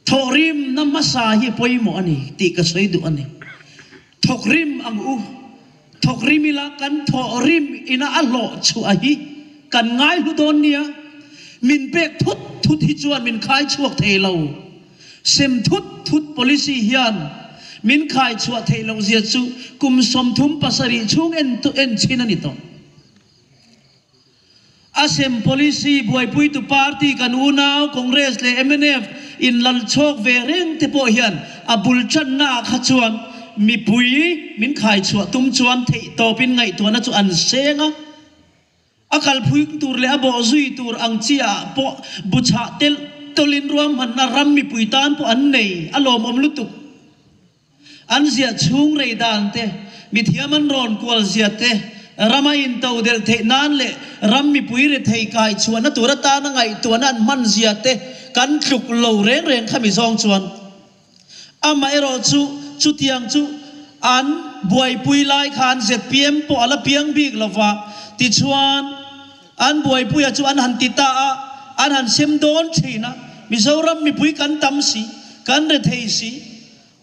thawhrimna hmasa hi pawimawh a ni tih ka sawi duh a ni. Thawkrim ang u. Thawkrim ila kan thawhrim ina a hlawh chhuah hi kan ngai hlu dawn nia. Min pek thut thut hi chuan min khai chhuak thei lo. Sem thut thut policy hian min khai chhuah theih loh zia chu kum 37 chhung en en chhin a ni tawh. A sem policy buaipuitu party kan unau Congress leh mnf in lal chhawk ve reng te pawh hian a bul tanna ah kha chuan mipui min khai chhuah tum chuan theih tawpin ngaihtuahna chu an seng a, a kalphui tur leh a bawh zui tur ang chi ah pawh bu chhah telh tawlhin ruahmanna ram mipui tan pawh an nei a lawmawm lutuk. An ziah chhung rei dan te, mithiam an rawn kual zia te, rama intodelh theih nan leh ram mipui rethei kai chhuahna tur atana ngaihtuahna an hman zia te kan tluk lo reng reng kha mi zawng chuan amaherawh chu chutiang chu an buaipui lai khan zpm pawh a la piang bik lova tichuan an buaipuia chu an han ti ta a, an han sem dawn thin a, Mizoram mipui kan tam si, kan rethei si.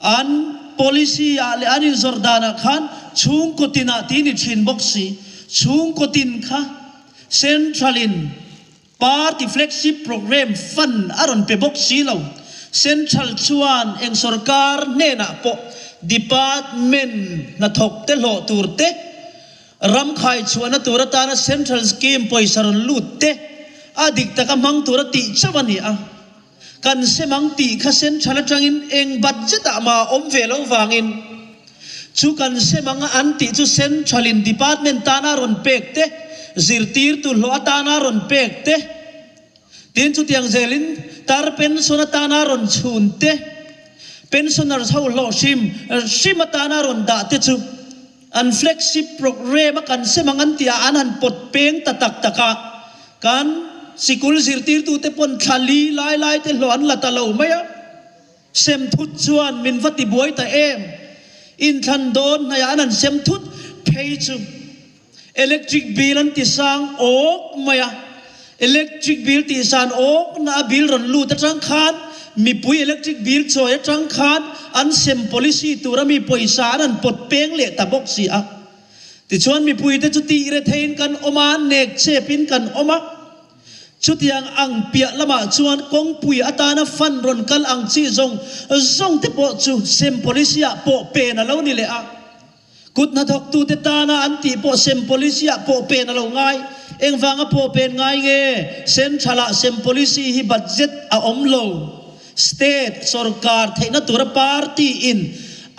An policy ah leh an inzawrh danah khan chhungkaw tinah tih ni thin bawk si. Chhungkaw tin kha Central in Party Flagship Programme fund a rawn pe bawk si lo. Central chuan eng sorkar hnenah pawh department hnathawk te hlawh tur te, ram khai chhuahna tur atana Central scheme pawisa rawn lut te. a dik taka hmang tura tih chauh a ni a. Kan sem ang tih kha central atangin eng budget ah mah a awm ve lo vangin chu kan sem anga an tih chu central in department tana rawn pek te, zirtirtu hlawh atana rawn pek te, tin chutiang zelin tar pension atana rawn chhun te, pensioners ho hlawh hrim hrim atana rawn dah te chu an flagship programme a kan sem ang an tih ah an han pawt peng ta tak tak a, kan sikul zirtirtute pawn thla li lai lai te hlawh an la ta lo mai a, sem thut chuan min va ti buai ta em? Inthlan dawn hnaiah an han sem thut phei chu electric bill an ti sang awk mai a, electric bill tih san awk na a bill rawn lut atang khan mipui electric bill chawi atang khan an sem policy tura mi pawisa an han pawt peng leh ta bawk si a. Tichuan mipuite chu tih retheiin kan awm a, nek chepin kan awm a. Chutiang ang piah lamah chuan kawngpui atana fund rawn kal ang chi zawng zawng te pawh chu sem policy ah pawh pen a lo ni leh a. Kut hnathawktute tana an tih pawh sem policy ah pawh pen a lo ngai. Engvanga pawh pen ngai nge? Central ah sem policy hi budget a awm lo. State sorkar theihna tura party in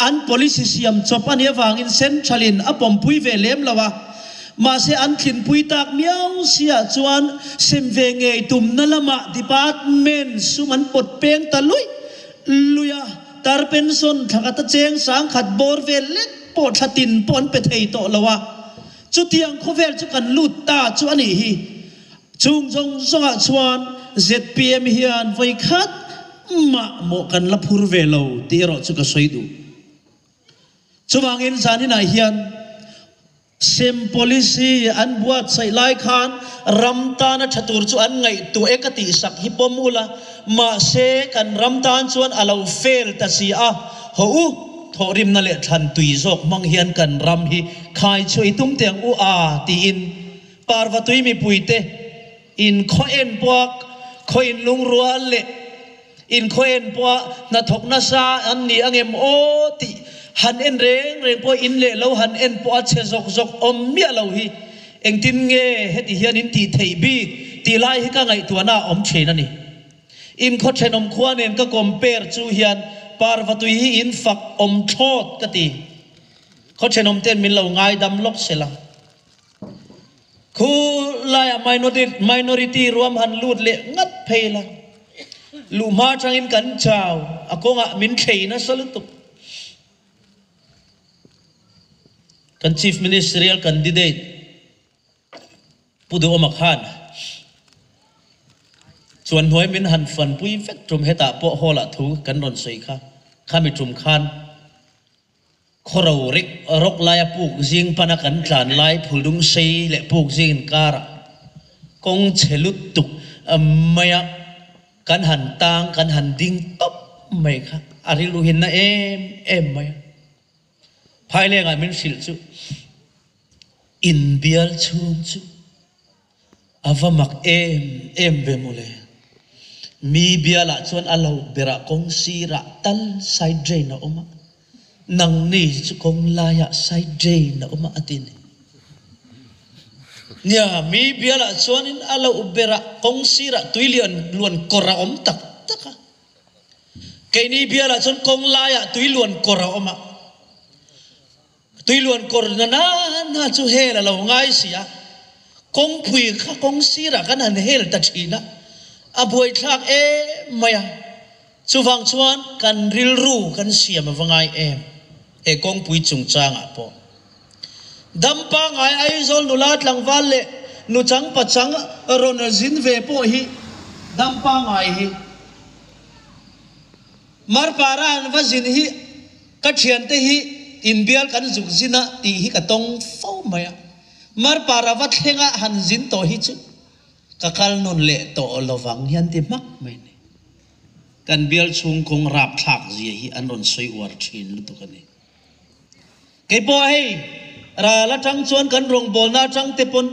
an policy siam chawp a nih avangin Central in a pawmpui ve lem lo a, mahse an tlinpui tak miau siah chuan sem ve ngei tumna lamah department sum an pawt peng ta luih luih a, tar pension thla khat a cheng sangkhat bawr vel lek pawh thla tin pawh an pe thei tawh lo a, chutiang khawvel chu kan lut ta chu a nih hi. Chung zawng zawngah chuan zpm hian vawi khat mah mawh kan la phur ve lo tih erawh chu ka sawi duh. Chuvangin zaninah hian sem policy an buatsaih lai khan ram tana tha tur chu an ngaihtuah e ka tihsak hi pawm ula, mahse kan ram tan chuan a lo fail ta si a, haw u, thawhrimna leh thlan tui zawk hmang hian kan ram hi khai chhuah i tum teh ang u a tiin Parvatui mipuite inkhaw en pawha khaw inlungrual leh inkhaw en pawha hnathawk nasa an ni angem aw tih han en reng reng pawh in leh lo han en pawha chhe zawk zawk awm miah lo hi engtin nge heti hian in tih theih bik tih lai hi ka ngaihtuahna a awm thin a ni. Inkhaw thenawm khua nen ka compare chu hian Parvatui hi in fak awm thlawt ka ti. Khaw thenawm ten min lo ngaidam lawk sela. Khu laiah minority ruam han lut leh ngat phei la, luh hma atangin kan chau, a kawngah min thlei nasa lutuk. Kan Chief Ministerial candidate Pu Duhawma khan chuan hnuai min han fanpui vek tum hetah pawh hall ah thu kan rawn sawi kha, khami tum khan Khawro rik rawk laia puk zing pana kan tlan lai phuldung sei leh puk zing inkarah kawng chhe lutuk maia kan han tang kan han ding tawp mai kha a rilru hi na em em mai a. Phailengah min hrilh chu inbial chhung chu A va mak em em ve mawle. Mi bialah chuan a lo berah kawng sirah tal side drain a awm a, nangni chu kawng laiah side drain a awm a a ti ni. Nia, mi bialah chuanin a lo berah kawng sirah tui lian luan kawr a awm tak tak a. Keini bialah chuan kawng laiah tui luan kawr a awm a. Tuiluan kawr na na na chu hel a lo ngai si a, kawngpui kha kawng sirah kan han hel ta thin a, a buaithlak em mai a. Chuvang chuan kan rilru kan siam a va ngai em he kawngpui chungchangah pawh. Dam pangngai Aizawl nula tlangval leh nuchang pachang rawn zin ve pawh hi dam pangngai hi. Marpara an va zin hi ka thiante hi inbial kan zuk zin a tih hi ka tawng fo mai a. Marpara va thlenga han zin tawh hi chu ka kal nawn leh tawh lovang hian ti hmak mai a ni. Kan bial chhung kawng rapthlak zia hi an rawn sawi uar thin lutuk a ni. Kei pawh hei ral atang chuan kan rawngbawlna atang te pawn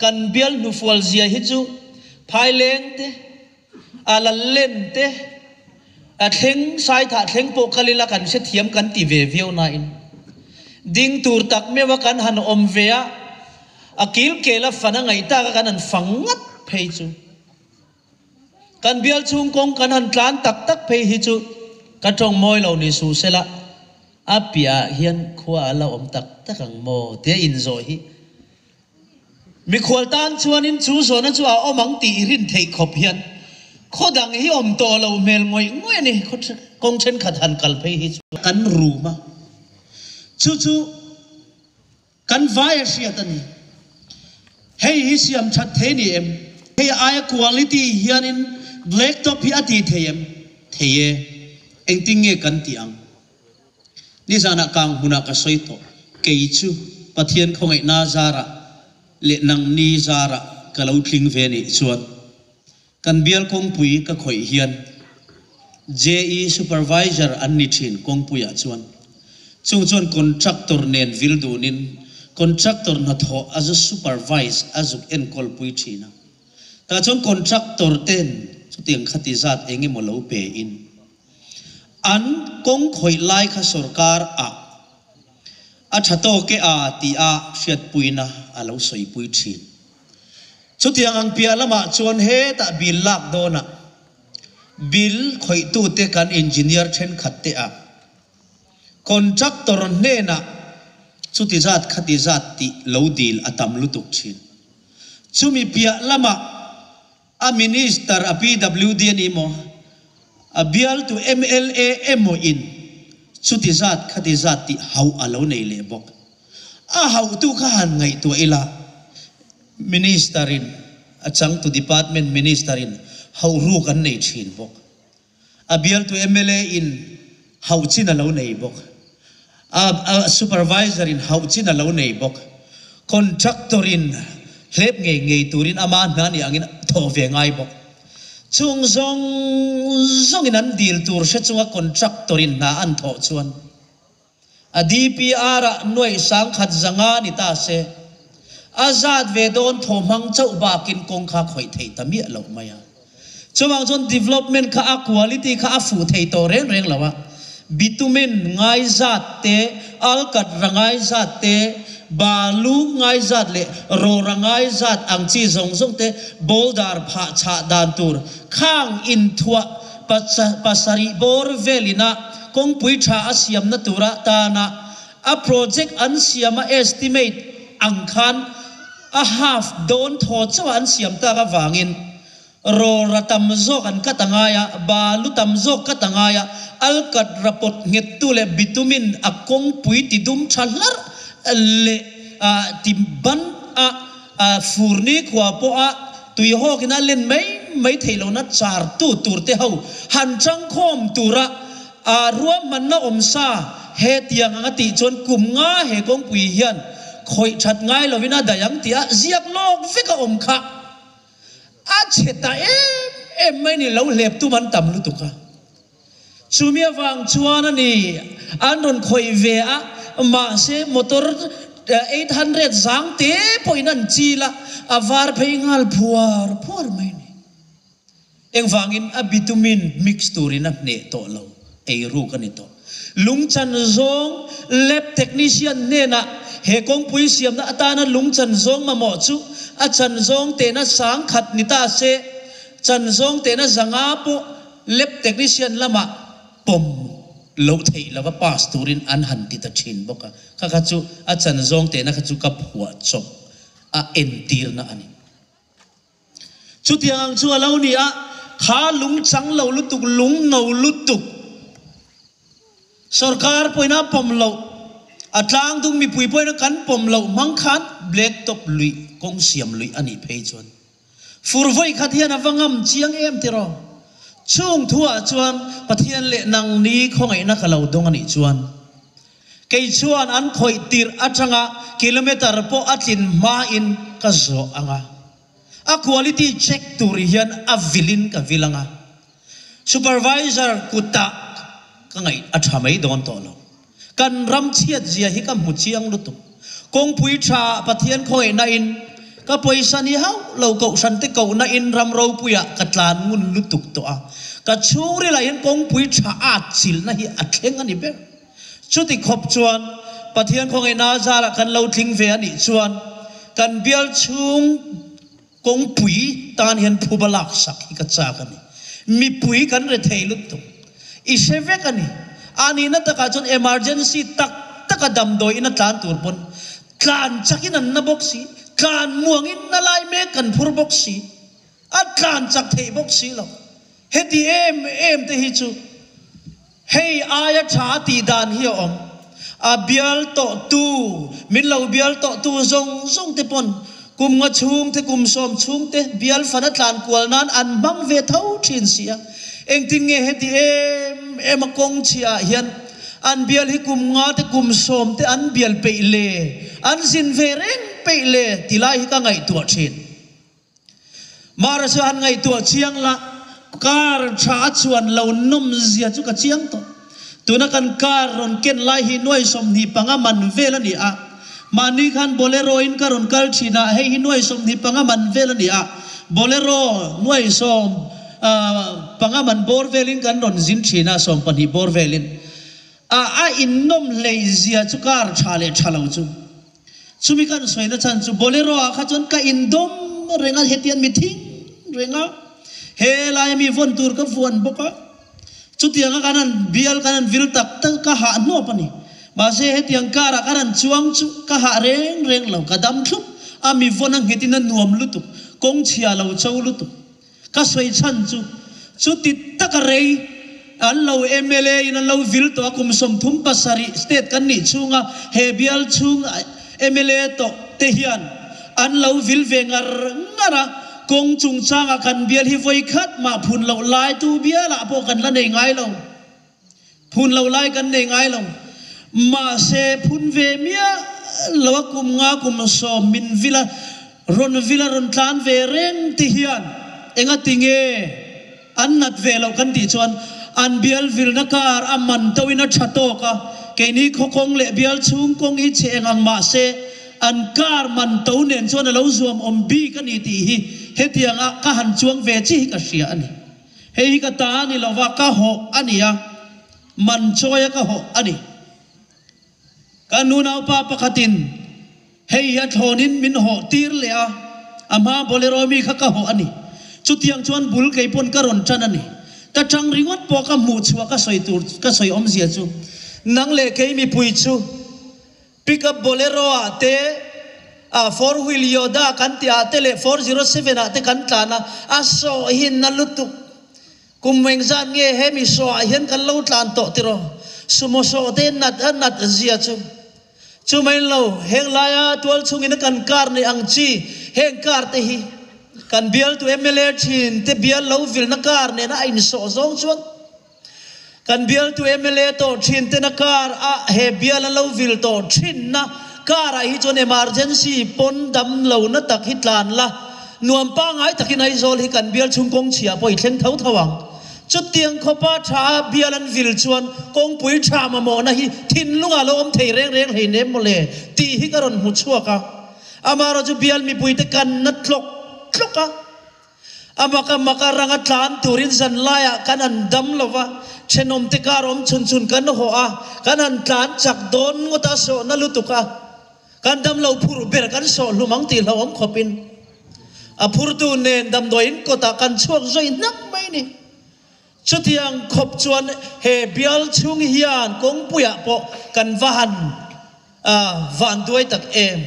kan bial hnufual zia hi chu phaileng te, A lal len te, a thleng saithah thleng pawh kal ila kan hrethiam kan ti ve viau nain ding tur tak meuha kan han awm ve a, a kil kel a fan a ngaih taka kan han fang ngat phei chu. Kan bial chhung kawng kan han tlan tak tak phei hi chu ka tawng mawi lo ni suh sela, a piahah hian khua a la awm tak tak ang maw tia inzawh hi Mikhual tan chuanin chu zawhna chu a awm ang tih i rin theih khawp hian khaw dang hi awm tawh lo hmel ngawih ngawih a ni. Kawng thenkhat han kal phei hi chu kan rum a, chu chu kan vai a hriat a ni. Hei hi siam that thei ni em? Hei aia quality hianin black top hi a ti thei em? Thei e. Engtin nge kan tih ang? Nizanah kang hmunah ka sawi tawh. Kei chu Pathian khawngaihna zarah leh nangni zarah ka lo tling ve nih chuan kan bial kawngpui ka khawih hian JE Supervisor an ni thin kawngpuiah chuan chung chuan contractor nen vil dunin contractor hnathawh a zu supervise a zuk enkawlpui thin a. Tah chuan contractor ten chutiang khati zat eng emaw lo pe in An kawng khawih lai kha sorkar ah a tha tawk e a ti a hriatpuina a lo sawipui thin. Chutiang ang piah lamah chuan hetah bill lak dawnah bill khawihtute kan engineer thenkhat te ah contractor hnenah chuti zat khati zat tih lo dil a tam lutuk thin. Chumi piah lamah A Minister, a PWD a ni maw? A bialtu mla emaw in chuti zat khati zat tih hauh a lo nei leh bawk. A hauhtu kha han ngaihtuah ila, Minister in, a changtu Department Minister in hauh ruk an nei thin bawk. A bialtu mla in hauh chin a lo nei bawk. A supervisor in hauh chin a lo nei bawk. Contractor in hlep ngei ngei turin ama hna ni angin thawh ve ngai bawk. Chung zawng zawngin an dil tur hre chunga contractor in hna an thawh chuan A DPR ah nuaih sangkhat zanga ni ta se, a zat ve dawn thaw hmang chauh bakin kawng kha khawih theih ta miah loh mai a. Chuvang chuan development kha a quality kha a fuh thei tawh reng reng lo a. Bitumen ngai zat te, alkatra ngai zat te, balu ngai zat leh rawra ngai zat ang chi zawng zawng te boulder phah chhah dan tur khang inthuah pasarih bawr velina kawngpui tha a siamna tura tana a project an siama estimate ang khan a half dawn thaw chauh a an siam tak avangin rawra tam zawk an cut a ngai a, balu tam zawk cut a ngai a, alkat rapawt nghettu leh bitumin a kawngpui ti dum tha hlarh leh ti ban a A fur nikhua pawha tuihawkin a len mai mai theih lohna chartu turte ho han changkhawm tura a ruahmanna awm sa hetiang ang a tih chuan kum nga he kawngpui hian khawih that ngai lovin a daih ang tih a ziak lawk vek a awm kha a chhe ta em em mai ni lo hlep tum an tam lutuk a. Chumi avang chuan a ni an rawn khawih ve a, mahse motor 800 zang te pawhin an chil a, a var phei nghal phuar phuar mai a ni. Engvangin a bitumen mix turin a hneh tawh lo, eiruk a ni tawh. Lungchan zawng lab technician hnenah he kawngpui siamna atana lungchan zawng mamawh chu a chan zawng tehna sangkhat ni ta se, chan zawng tehna zanga pawh Lab technician lamah pawm loh theih lova pass turin an han ti ta thin bawk a, kha kha chu a chan zawng tehna kha chu ka phuah chawp a entirna a ni. Chutiang ang chu a lo ni a, kha lung chang lo lutuk, lung no lutuk, sorkar pawhin a pawm loh, a tlang dung mipui pawhin a kan pawm loh hmang khan black top luih kawng siam luih a nih phei chuan Fur vawi khat hian a va ngam chiang em tiraw? Chung thuah chuan Pathian leh nangni khawngaihna ka lo dawng a nih chuan kei chuan an khawih tirh atanga kilometer pawh a tlin hmain ka zawh ang a, a quality check tur hian a vilin ka vil ang a, supervisor kutah ka ngaih a tha mai dawn tawh lo. Kan ram chhiat zia hi ka hmu chiang lutuk. Kawngpui tha ah Pathian khawngaihna in ka pawisa ni hauh lo kohhran te kohna in ram ropui ah ka tlan ngun lutuk tawh a. Ka chhungril ah hian kawngpui tha at chilhna hi a thleng a ni ber. Chuti khawp chuan Pathian khawngaihna zarah kan lo tling ve a nih chuan kan bial chhung Kawngpui tan hian phuba laksak hi ka chak a ni. Mipui kan rethei lutuk. I hre vek a ni. A nihna takah chuan emergency tak taka damdawi in a tlan tur pawn tlan chakin an na bawk si, tlan muangin na lai mek kan phur bawk si, a tlan chak theih bawk si lo. Heti em em te hi chu hei aia tha tih dan hi a awm. A bial tawh tu, min lo bial tawh tu zawng zawng te pawn kum nga chhung te kum sawm chhung te bial fan a tlan kual nan an hmang ve tho thin si a. Engtin nge heti em em a kawng chhiah ah hian an bial hi kum nga te kum sawm te an bial peih le, an zin ve reng peih le ti lai hi ka ngaihtuah thin. Mara chu han ngaihtuah chiang la, car tha a chuan lo nawm zia chu ka chiang tawh. Tuna kan car rawn ken lai hi nuai 25 man vel a ni a, mahni khan Bolero in ka rawn kal thin a, hei hi nuai 25 man vel a ni a, Bolero nuai 15 man bawr velin kan rawn zin thin a, 12 bawr velin. A a innawm hlei zia chu car tha leh tha lo chu. Chumi kan sawina chhan chu Bolero ah kha chuan ka indawm reng a, hetiang mi thing reng a, he laia mi vawn tur ka vuan bawk a, chutianga kan han bial kan han vil tak tak ka hah hnawp a ni. Mahse hetiang car ah kan han chuang chu ka hah reng reng lo, ka dam thlup a, mi vawn a nghetin a nuam lutuk, kawng chhia lo cho lutuk. Ka sawi chhan chu, chuti taka rei an lo mla in an lo vil tawh a, kum 37 state kan nih chhunga he bial chhung mla tawh te hian an lo vil ve ngar ngar a, kawng chungchangah kan bial hi vawi khat mah phun loh lai tu bialah pawh kan la nei ngai lo. Phun lo lai kan nei ngai lo. Mahse, phun ve miah lo a kum nga kum 10 min vil a, rawn vil a rawn tlan ve reng ti hian enga ti nge an nat ve loh kan tih chuan an bial vilna kar a man to in a tha tawk a, keini khaw kawng leh bial chhung kawng hi chhe eng ang mahse an kar man to nen chuan a lo zuam awm bik a ni tih hi hetiang a ka han chuang ve chi hi ka hria a ni. Hei hi ka ta a ni lova, ka hawh a ni a, man chawi a ka hawh a ni. Ka nunaupa pakhatin hei hi a thlawnin min hawh tir leh a, a hma Bolero mi kha ka hawh a ni. Chutiang chuan bul kei pawn ka rawn tan a ni. Ta tang ringawt pawh ka hmuh chhuah ka sawi tur ka sawi awmzia chu nang leh kei mipui chu Pickup Bolero ah te, ah four wheel Yoda kan tih ah te leh 407 ah te kan tlan a, a sawh hi na lutuk. Kum engzat nge he mi sawh ah hian kan lo tlan tawh tiraw? Sumo sawh te nat a nat zia chu. Chu mai lo, heng laia tual chungin a kan car nei ang chi, heng car te hi kan bialtu mla thin te bial lo vilna car nena a insawh zawng chuan, Kan bialtu mla tawh thin tena car ah he bial an lo vil tawh thin na car ah hi chuan emergency pawn dam lo na tak hi tlan la nuam pangai takin Aizawl hi kan bial chhung kawng chhia pawh i thleng tho tho ang. Chutiang khawpa tha a bial an vil chuan kawngpui tha mamawhna hi thinlungah lo awm thei reng reng hleinem mawle tih hi ka rawn hmu chhuak a. Amaherawhchu bial mipuite kan na tlawk tlawk a. A mak a mak a rang a tlan turin zan laiah kan han dam lo va, thenawmte kar awm chhun chhun kan hawh a, kan han tlan chak dawn ngawt a sawhna lutuk a, kan dam lo phurh ber kan sawh hlum ang tih hlauhawm khawpin a phurtu nen damdawiin kawtah kan chhuak zawih hnak mai ni. Chutiang khawp chuan he bial chhung hian kawngpuiah pawh kan va han vanduai tak em.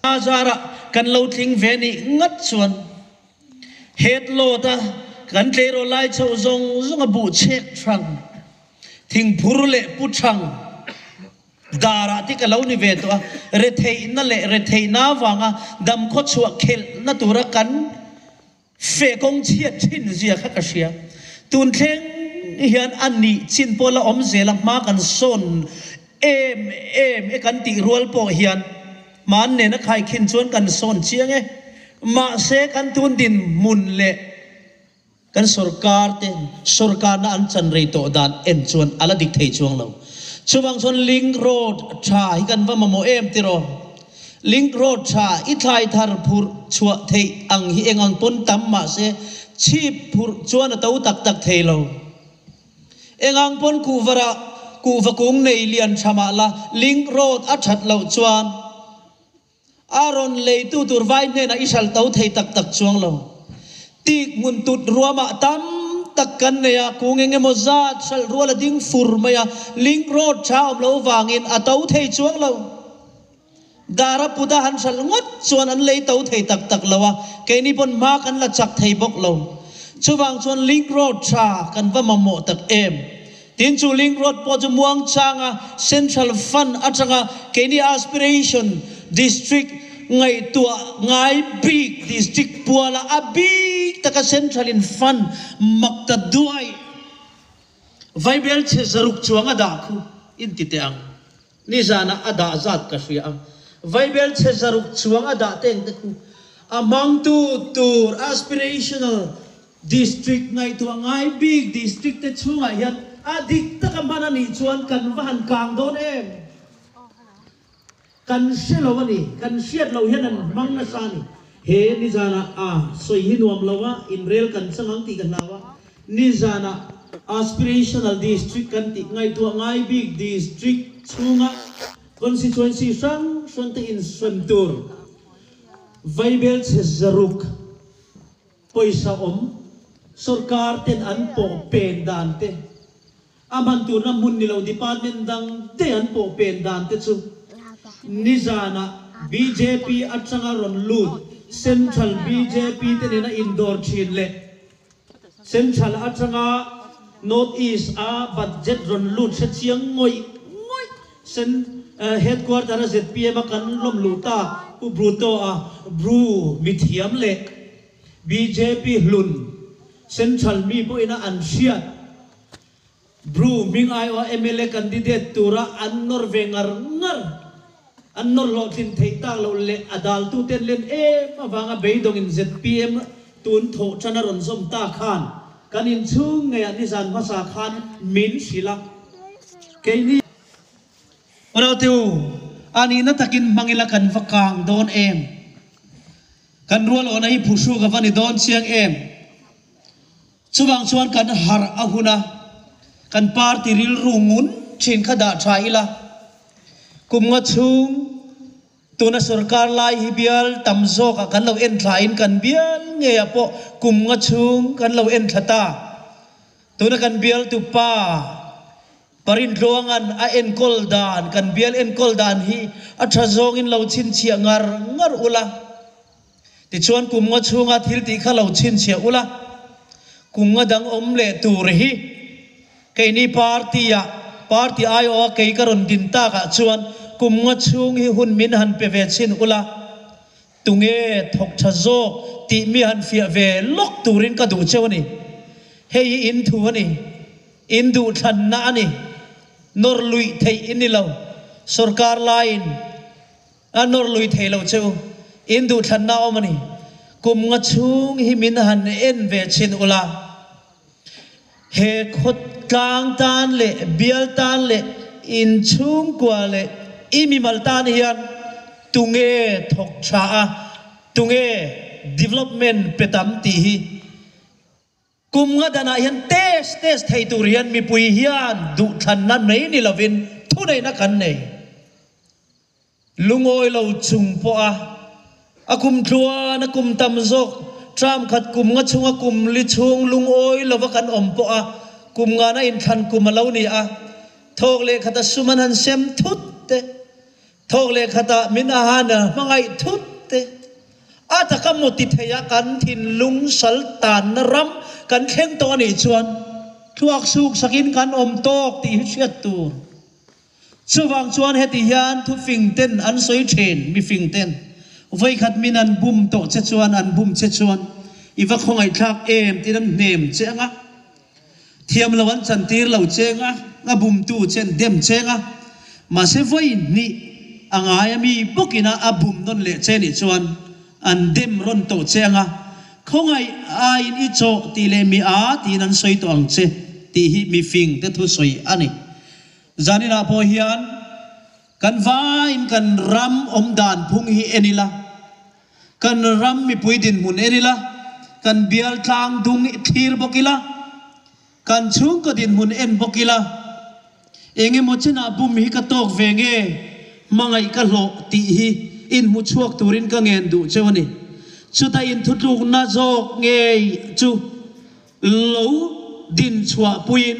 A zarah kan lo tling ve nih ngat chuan head load a kan tleirawl lai chhoh zawng zawng a buh chhek thang, thingphur leh pu thang darah te ka lo ni ve tawh a, retheihna leh retheihna avanga damkhaw chhuah khelhna tura kan Feh kawng chhiat thin zia kha ka hria. Tun thleng hian a nih chin pawh la awm zel a, hma kan sawn em em e kan tih rual pawh hian hman nena khaikhin chuan kan sawn chiang e. Mahse kan tun dinhmun leh kan sorkar te sorkarna an chan rei tawh dan en chuan a la dik thei chuang lo. Chuvang chuan link road tha hi kan va mamawh em tiraw? Link road tha i thlai thar phurh chhuah theih ang hi eng ang pawn tam mah se chhip phurh chuan a to tak tak thei lo. Eng ang pawn kuhva rah kuhva kung nei lian tha mah la link road a that loh chuan a rawn leitu tur vai hnenah i hral to thei tak tak chuang lo. Tik hmun tut ruamah tam tak kan nei a, kung eng emaw zat hralh rual a ding fur mai a, link road tha awm loh vangin a to thei chuang lo. Dara puta han hralh ngawt chuan an lei to thei tak tak lo a, keini pawn hma kan la chak thei bawk lo. Chuvang chuan link road tha kan va mamawh tak em. Tin chu link road pawh chu muangchanga central fund atanga keini aspiration district ngaihtuah ngai bik district puala a bik taka central in fund mak ta duai vaibel chhe zaruk chuang a dah khu in ti teh ang. Nizanah a dah zat ka hria a, vaibel chhe zaruk chuang a dah teng te khu a hmangtu tur aspirational district ngaihtuah ngai bik district te chhungah hian a dik taka hman a nih chuan kan va han kang dawn em? Kan hre lo a ni, kan hriat loh hian an hmang nasa a ni. He nizanah a sawi hi nuam lo a, inrel kan chang ang tih ka hlau a, nizanah Aspirational District kan tih ngaihtuah ngai bik district chhunga constituency hrang hrang te insawm tur vaibel chhe zaruk pawisa awm sorkar ten an pawh pen dan te A hman turna hmun ni lo department dang te an pawh pen dan te chu nizanah bjp atanga rawn lut Central bjp te nena indawr thin leh Central atanga North East a budget rawn lut hre chiang ngawih ngawih Headquarter a zpm a kan lawm luh tak Pu Bruto a Bru mithiam leh bjp hlun Central mi pawhin a an hriat Bru hming aiawha mla candidate tura an nawr ve ngar ngar, an nawr hlawhtlin theih tak loh leh a daltute an len em avanga beidawngin zpm tun thawh tan a rawn zawm ta khan kan inchhung ngeiah nizan hmasa khan min hrilh a. Keini Unaute u, a nihna takin hmang ila kan va kang dawn em? Kan rual awhna hi phuhruk a va ni dawn chiang em? Chuvang chuan kan harh a hun a, kan party rilru ngun thin kha dah tha ila, kum nga chhung tuna sorkar lai hi bial tam zawkah kan lo en thlain kan bial ngeiah pawh kum nga chhung kan lo en thla ta. Tuna kan bialtu pa Parintluangan a enkawl dan, kan bial enkawl dan hi a tha zawngin lo chhinchhiah ngar ngar ula. Tichuan kum nga chhunga thil tih kha lo chhinchhiah ula, kum nga dang awm leh tur hi keini party-ah, party aiawha kei ka rawn din takah chuan kum nga chhung hi hun min han pe ve chhin ula, tunge thawk tha zawk tih mi han fiah ve lawk turin ka duh cheu a ni. Hei hi in thu a ni, in duhthlanna a ni, nawr luih theih in ni lo, sorkar laiin. A nawr lui thei lo che u. In duhthlanna a awm a ni. Kum nga chhung hi min han en ve chhin ula. He khawtlang tan leh bial tan leh in chhungkua leh i mimal tan hian tunge thawk tha a, tunge development pe tam tih hi Kum nga danah hian test test thei tur hian mipui hian duhthlanna nei ni lovin thuneihna kan nei. Lungawi lo chung pawha a kum tluan a kum tam zawk term khat kum nga chhunga kum li chhung lungawi lova kan awm pawha kum ngana inthlan kum a lo ni a, thawk leh khata sum an han sem thut te, Thawk leh khatah min a han hmangaih thut te, a taka maw ti theia kan thinlung sal tanna ram kan thleng tawh a nih chuan thluak suk sakin kan awm tawk tih hi hriat tur. Chuvang chuan heti hian thufing ten an sawi thin, mifing ten vawikhat min an bum tawh che chuan an bum che chuan i va khawngaihthlak em tiin an hnem che ang a. Thiam lo an chantir lo cheng a, a bumtu che an dem cheng a, mahse vawi hnih a ngai a mi bawkin a a bum nawn leh che nih chuan an dem rawn tawh che ang a, khawngaih aiin i chawh tih leh mi a tiin an sawi tawh ang che tih hi mifing te thusawi a ni. Zaninah pawh hian kan vaiin kan ram awmdan phung hi en ila, Kan ram mipui dinhmun en ila, kan bial tlang dung thlir bawk ila, kan chhungkaw dinhmun en bawk ila, eng emaw chinah bum hi ka tawk ve nge, hmangaih ka hlawh tih hi inhmu chhuak turin ka ngen duh cheu a ni. Chuta inthutlukna zawk ngei chu lo. din chhuah puiin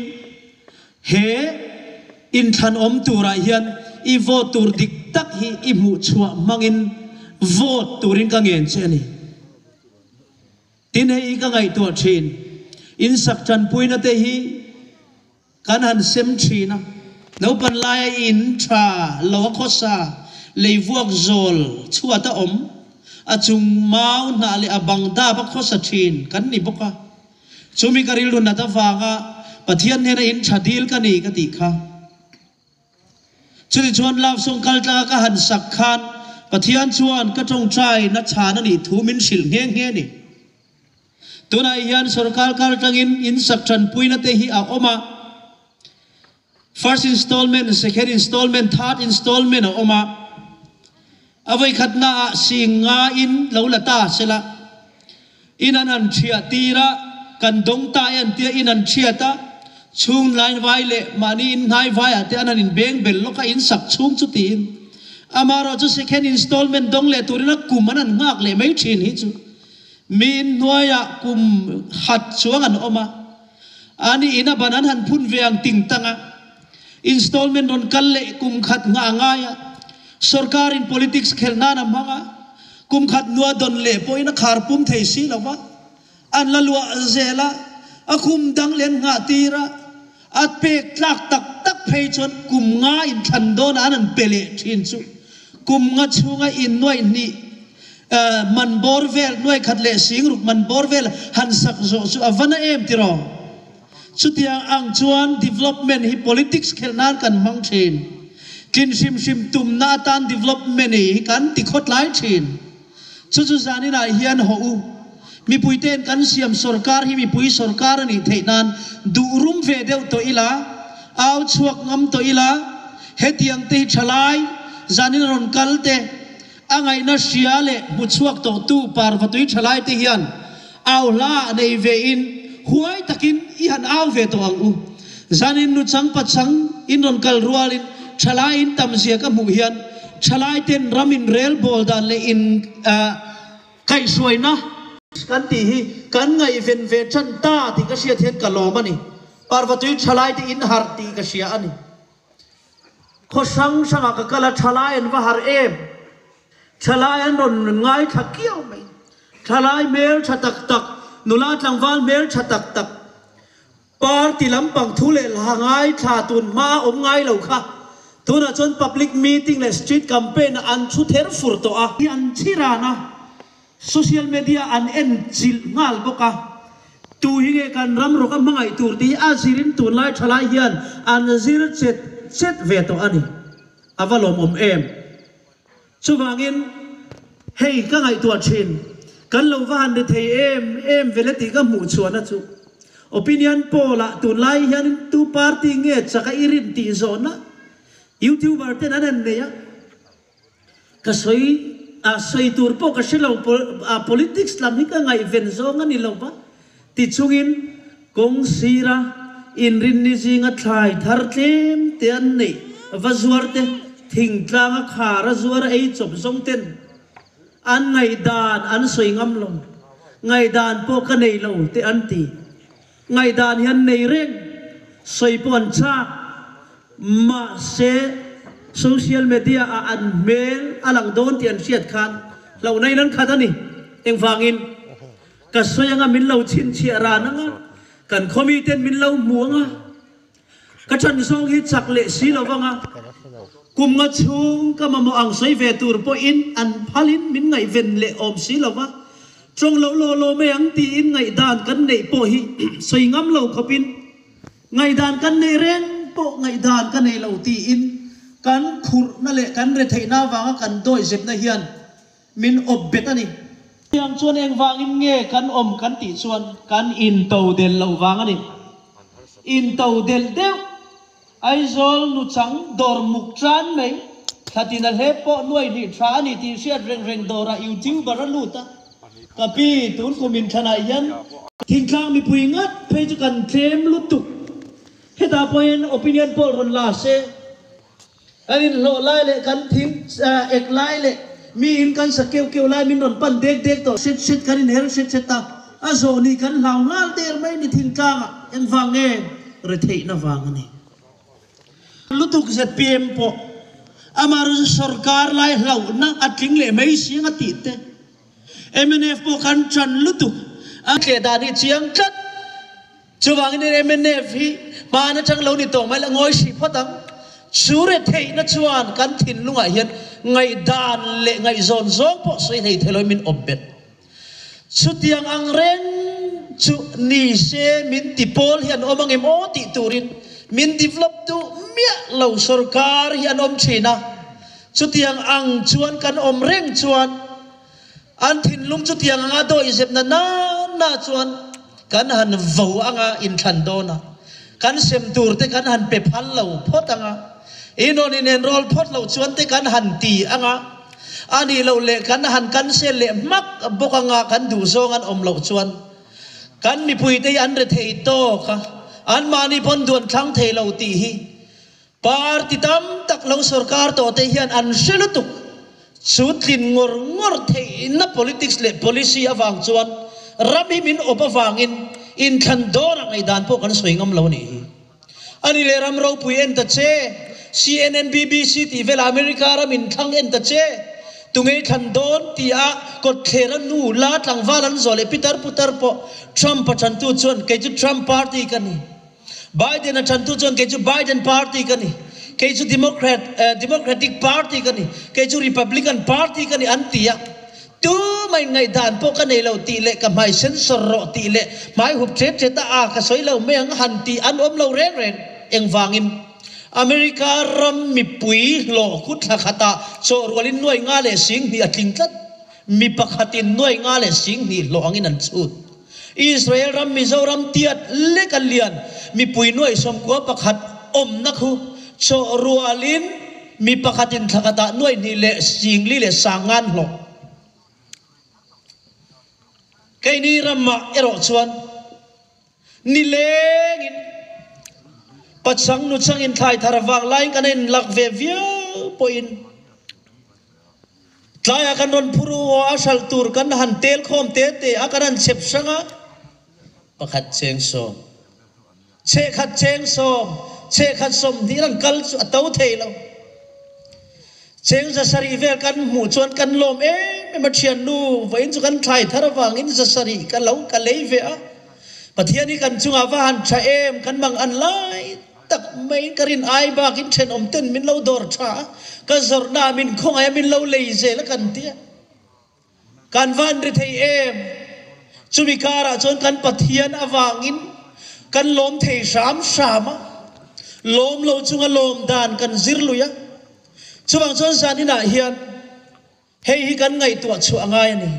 he inthlan awm turah hian i vote tur dik tak hi i hmuh chhuah hmangin vote turin ka ngen che a ni. Tin hei ka ngaihtuah thin, insak tanpuina te hi Kan han sem thin a. Naupan laia in tha lo a khawsa, lei vuak zawl chhuat a awm, a chung mau hnah leh a bang dap a khawsa thin kan ni bawk a. Chumi ka rilru nat avanga Pathian hnena in tha dil ka ni ka tih kha. Chutichuan love song kal tlanga ka han sak khan Pathian chuan ka tawngtai na chhan a nih thu min hrilh nghe nghe a ni. Tunah hian sorkar kar atangin in sak tanpuina te hi a awm a, first installment, second installment, third installment a awm a, a vawikhatna ah sing nga in lo la ta sela, in an han thiah tir a, kan dawng ta e an tia in an thiat a, chhung line vai leh mahni in hnai vai ah te an han in beng bel lawk a in sak chhung chu tiin amaherawh chu second installment dawng leh turin a kum an han nghak leh mai thin hi chu Mi in hnuaiah kum khat chuang an awm a, ani in a ban an han phun ve ang ting tang a, installment rawn kal leh kum khat nghah a ngai a, sorkar in politics khelh nan a hmang a, kum khat hnua dawn leh pawhin a khar pum thei si lo va, an la luah zel a, a kum dang leh an nghah tir a, a pek tlak tak tak phei chuan kum nga inthlan dawnah an han pe leh thin chu kum nga chhunga innuaih hnih Man bawr vel, nuai khat leh sing ruk man bawr vel han sak zawh chu a va na em tiraw? Chutiang ang chuan development hi politics khelh nan kan hmang thin. Tlin hrim hrim tumna atan development hi kan ti khawtlai thin. Chu chu zaninah hian haw u. Mipuite'n kan siam sorkar hi mipui sorkar a nih theih nan duh rum ve deuh tawh ila, au chhuak ngam tawh ila, hetiang te hi thalai zanin a rawn kal te, A ngaihna hria leh hmu chhuak tawhtu Parvatui thalaite hian au hla ah nei ve in huai takin i han au ve tawh ang u. Zanin nu chang pachang in rawn kal rualin thalai in tam zia ka hmuh hian thalaiten ram in rel bawl dan leh in kaihhruaina kan tih hi kan ngaihven ve tan ta tih ka hriat hian ka lawm a ni. Parvatui thalaite in harh tih ka hria a ni. Khaw hrang hrangah ka kal a, thalai an va harh em? Thalai an rawn ngaithla kiau mai. Thalai hmel tha tak tak, nula tlangval hmel tha tak tak, party lampang thu leh hla ngaithla tun hma a awm ngai lo kha tunah chuan public meeting leh street campaign ah an thu ther fur tawh a. Hi an chhi ran a, Social media an en chilh nghal bawk a, tu hi nge kan ram rawk a hmangaih tur tih hi a zirin tunlai thalai hian an zir chet chet ve tawh a ni. A va lawmawm em? Chuvangin hei ka ngaihtuah thin, kan lo va han ri thei em em vele tih ka hmuh chhuahna chu opinion poll ah tunlai hianin tu party nge chak a i rin tih zawhna youtuber ten an han nei a, Ka sawi a sawi tur pawh ka hre lo, politics lam hi ka ngaihven zawng a ni lo va, ti chungin kawng sira inrinni zinga thlai thar tlem te an neih va zuar te, thingtlanga khar a zuar a ei chawp zawng ten an ngaihdan an sawi ngam lo, ngaihdan pawh ka nei lo te an ti. Ngaihdan hi an nei reng, sawi pawh an chak. Mahse, social media ah an hmel a lang dawn tih an hriat khan hlauhna in an khat a ni. Engvangin? Ka sawi anga min lo chhinchhiah ran anga, kan khawmi ten min lo hmu anga, ka ṭhan zawng hi chak leh si lo vanga, kum nga chhung ka mamawh ang sawi ve tur pawhin an phalin min ngaihven leh awm si lo va, Tawng lo law law mai ang tiin ngaihdan kan neih pawh hi sawi ngam lo khawpin ngaihdan kan neih reng pawh ngaihdan ka nei lo tiin kan khurhna leh kan retheihna avanga kan dawihzepna hian min awp bet a ni. Tiang chuan engvangin nge kan awm kan tih chuan kan intodelh loh vang a ni. Intodelh deuh Aizawl nuchang dawr muk tan mai, thlatin a hlep pawh nuai hnih tha a ni tih hriat reng reng dawrah YouTuber a lut a, ka pi tun kum inthanah hian thingtlang mipui ngat phei chu kan tlem lutuk, hetah pawhin opinion poll rawn la se, kan inhlawh lai leh kan thing ek lai leh mi in kan sa keuh keuh lai min rawn pan dek dek tawh, hret hret kan inher hret hret a. A zawh nih kan hlau nghal der mai ni thingtlangah engvang nge retheihna vang a ni. Lutuk zpm pawh amah chu sorkar lai hlauhna a tling leh mai siang a tih te. Mnf pawh kan ṭan lutuk a tleh dan hi chiang tlat. Chuvangin mnf hi hmaan atang lo ni tawh mai la ngawi hrih phawt ang. Chu retheihna chuan kan thinlungah hian ngaihdan leh ngaihzawn zawng pawh sawi hlei thei loin min awp bet. Chutiang ang reng chu ni se min ti pawl hi an awm angem aw tih turin min develop duh miah lo sorkar hi an awm thin a. Chutiang ang chuan kan awm reng chuan an thinlung chutiang anga dawihzepna na na chuan kan han vo anga inthlan dawn a, kan sem tur te kan han pe phal lo phawt anga, inawn inenrawl phawt loh chuan te kan han ti anga, a nih loh leh kan han cancel leh hmak bawk anga kan duhzawng an awm loh chuan kan mipuite hi an rethei tawk a, anmahni pawn duan thlang thei lo tih hi Party tam tak lo sorkar tawh te hian an hre lutuk. Chu tlin ngawr ngawr theihna politics leh policy avang chuan ram hi min awp avangin inthlan dawnah ngaihdan pawh kan sawi ngam lo a nih hi. Ani leh ram ropui en ta che, CNN, BBC tih velah America ram inthlang en ta che, tunge i thlan dawn tia kawtthlera nu la tlangval an zawh leh pitar putar pawh Trump a chantu chuan kei chu Trump party ka ni. Biden a ṭantu chuan kei chu Biden party ka ni, kei chu Democrat, Democratic party ka ni, kei chu Republican party ka ni an ti a. Tumah in ngaihdan pawh ka nei lo tih leh ka hmai sensor rawh tih leh hmai hup ṭet ṭet a aa ka sawi lo mai ang han tih an awm lo reng reng. Engvangin? America ram mipui hlawh khu thla khatah chawhrualin nuai nga leh singhnih a tling tlat. Mi pakhatin nuai nga leh singhnih hlawh angin an chhut. Israel ram Mizoram tiat lek a lian mipui nuai sawmkua pakhat awmna khu chawh rualin mi pakhatin thla khatah nuai hnih leh singli leh sangan hlawh. Keini ramah erawh chuan nilengin pachang nuchangin thlai thar vang laiin kan inlak ve viau pawhin Tlaiah kan rawn phur u aw, a hralh tur kan han tel khawm te te a, kan han chep hrang a, pakhat cheng sawm, chhehkhat cheng sawm, chhehkhat sawmhnih an kal chu a to thei lo. Cheng zasarih vel kan hmuh chuan kan lawm em em a, thiannu vawiin chu kan thlai thar avangin zasarih ka lo ka lei ve a, Pathian hi kan chungah va han tha em, kan mang an lai. Tak mai ka rin ai bakin thenawm ten min lo dawr tha a, ka zawrhna ah min khawngaih a min lo lei zel a kan ti a. Kan van ri thei em? Chumi karah chuan kan Pathian avangin kan lawm thei hram hram a, lawm lo chunga lawm dan kan zir lui a. Chuvang chuan zaninah hian Hei hi kan ngaihtuah chhuah a ngai a ni.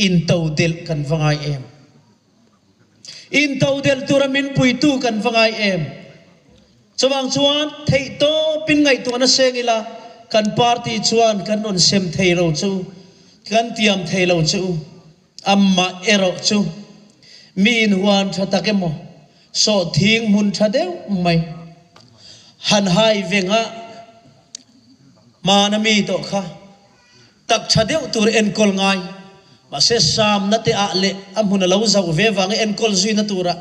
Intodelh kan va ngai em? Intodelh tura min puitu kan va ngai em? Chuvang chuan theihtawpin ngaihtuahna seng ila kan party chuan kan rawn sem thei lo chu, kan tiam thei lo chu, amah erawh chu mi inhuan tha tak emaw, sawhthing hmun tha deuh mai han hai vengah, Hmana mi tawh kha tak tha deuh tur enkawl ngai, mahse samna te ah leh a hmun a lo zauh ve vanga enkawl zuina tura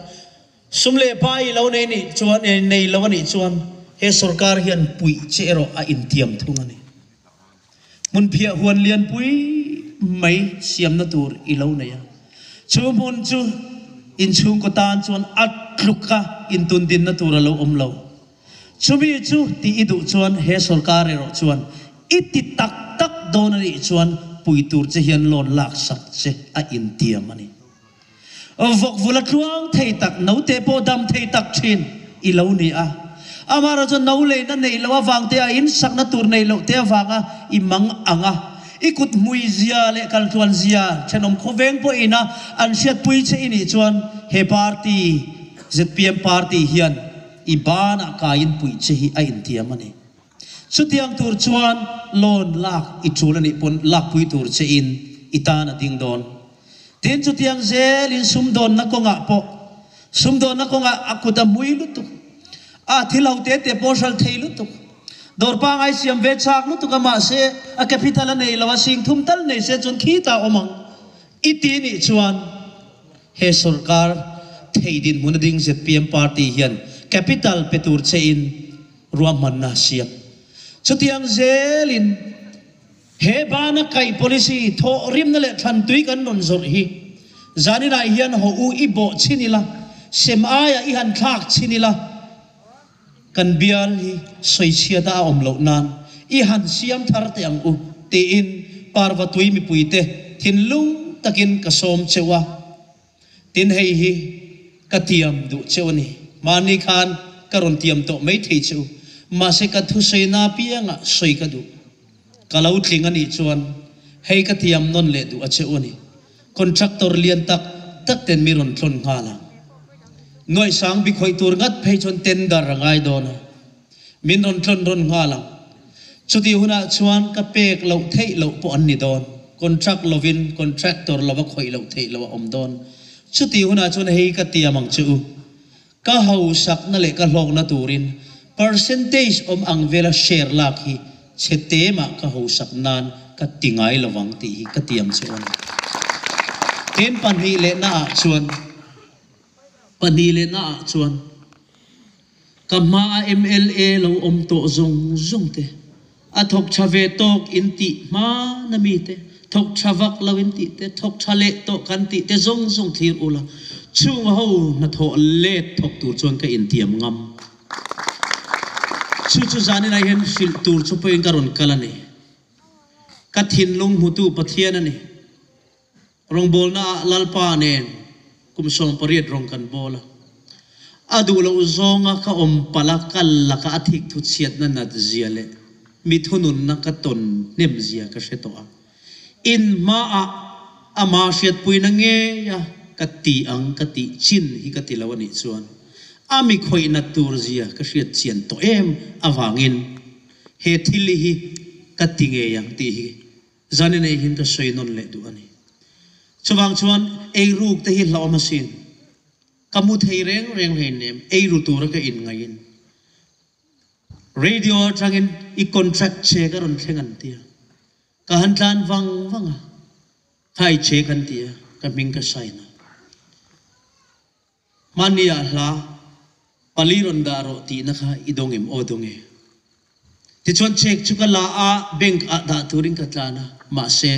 sum leh pai lo nei nih chuan nei lo a nih chuan he sorkar hian puih che erawh a intiam thung a ni. Hmunphiah huan lianpui mai siamna tur i lo nei a, chu hmun chu inchhungkaw tan chuan a tluka intundinna tur a lo awm lo. Chumi chu tih i duh chuan he sorkar erawh chuan i ti tak tak dawn a nih chuan pui tur che hian loan lak sak che a intiam a ni. Vawk vul a tluang thei tak, note pawh dam thei tak thin i lo ni a. Amaherawh chuan no leina neih loh avang te a insakna tur neih loh te avanga i mang ang a, i kut hmui zia leh kaltluan zia thenawm khawveng pawhin a an hriatpui che i nih chuan he party, zpm party hian I banah kaiin puih che hi a intiam a ni. Chutiang tur chuan loan lak i tul a nih pawn lakpui tur che in i tan a ding dawn. Tin, chutiang zelin sumdawnna kawngah pawh sumdawnna kawngah a kut a hmui lutuk a, thil ho te te pawh hral thei lutuk, dawr pangai siam ve chak lutuk a mahse a capital a nei lo a, sing thum tal nei se chuan khitah awm ang i ti nih chuan. He sorkar thei dinhmun a ding zpm party hian capital pe tur che in ruahmanna a siam. Chutiang zelin he bana kaih policy thawhrimna leh thlantui kan rawn zawrh hi zaninah hian haw u i bawh chhin ila, sem aiah i han thlak chhin ila, Kan bial hi sawichhiata a awm loh nan i han siam thar teh ang u tiin Parvatui mipuite thinlung takin ka sawm cheu a, tin hei hi ka tiam duh cheu a ni. Mahni khan ka rawn tiam tawh mai thei che u, mahse ka thusawina apiangah sawi ka duh. Ka lo tling a nih chuan hei ka tiam nawn leh duh a che u a ni. Contractor lian tak tak ten mi rawn tlawn nghal ang. Nuaihsang bi khawih tur ngat phei chuan tender a ngai dawn a, min rawn tlawn rawn nghal ang. Chutih hunah chuan ka pek loh theih loh pawh an ni dawn. Contract lovin contractor lova khawih loh theih loh a awm dawn. Chutih hunah chuan hei ka tiam ang che u. Ka hausakna leh ka hlawkna turin percentage awm ang vela share lak hi chhe temah ka hausak nan ka ti ngai lovang tih hi ka tiam che awn. Tin pahnihlenaah chuan pahnihlenaah chuan ka hmaa mla lo awm tawh zawng zawng te, A thawk tha ve tawk in tih hmana mite, thawk tha vak lo in tih te, thawk tha leh tawh kan tih te zawng zawng thlir ula, chung ho hnathawh let thawk tur chuan ka intiam ngam. Chu chu zaninah hian hrilh tur chu pawhin ka rawn kal a ni. Ka thinlung hmutu Pathian a ni. Rawngbawlnaah Lalpa nen kum 18 rawng kan bawl a. A duh loh zawnga ka awm palh a, kal laka a thik thu chhiatna nat zia leh mi thununna ka tawn hnem zia ka hre tawh a. In hmaah ama hriatpuina ngei a ka ti ang ka tih chin hi ka ti lo a nih chuan a mi khawih nat tur zia ka hriat chian tawh em avangin he thil hi ka ti ngei ang tih hi Zan in ei hian ka sawi nawn leh duh a ni. Chuvang chuan eiruk te hi hlauhawm asin. Ka mu thei reng reng hleinem eiru tura ka inngaihin. Radio atangin i contract che ka rawn thleng an ti a. Ka han tlan vang vang a, kha i check an ti a, ka hming ka sign a. Hmaniah hla pali rawn dah rawh tihna kha i dawng em? Aw dawng e. Tichuan check chu ka la a, bank ah dah turin ka tlan a, mahse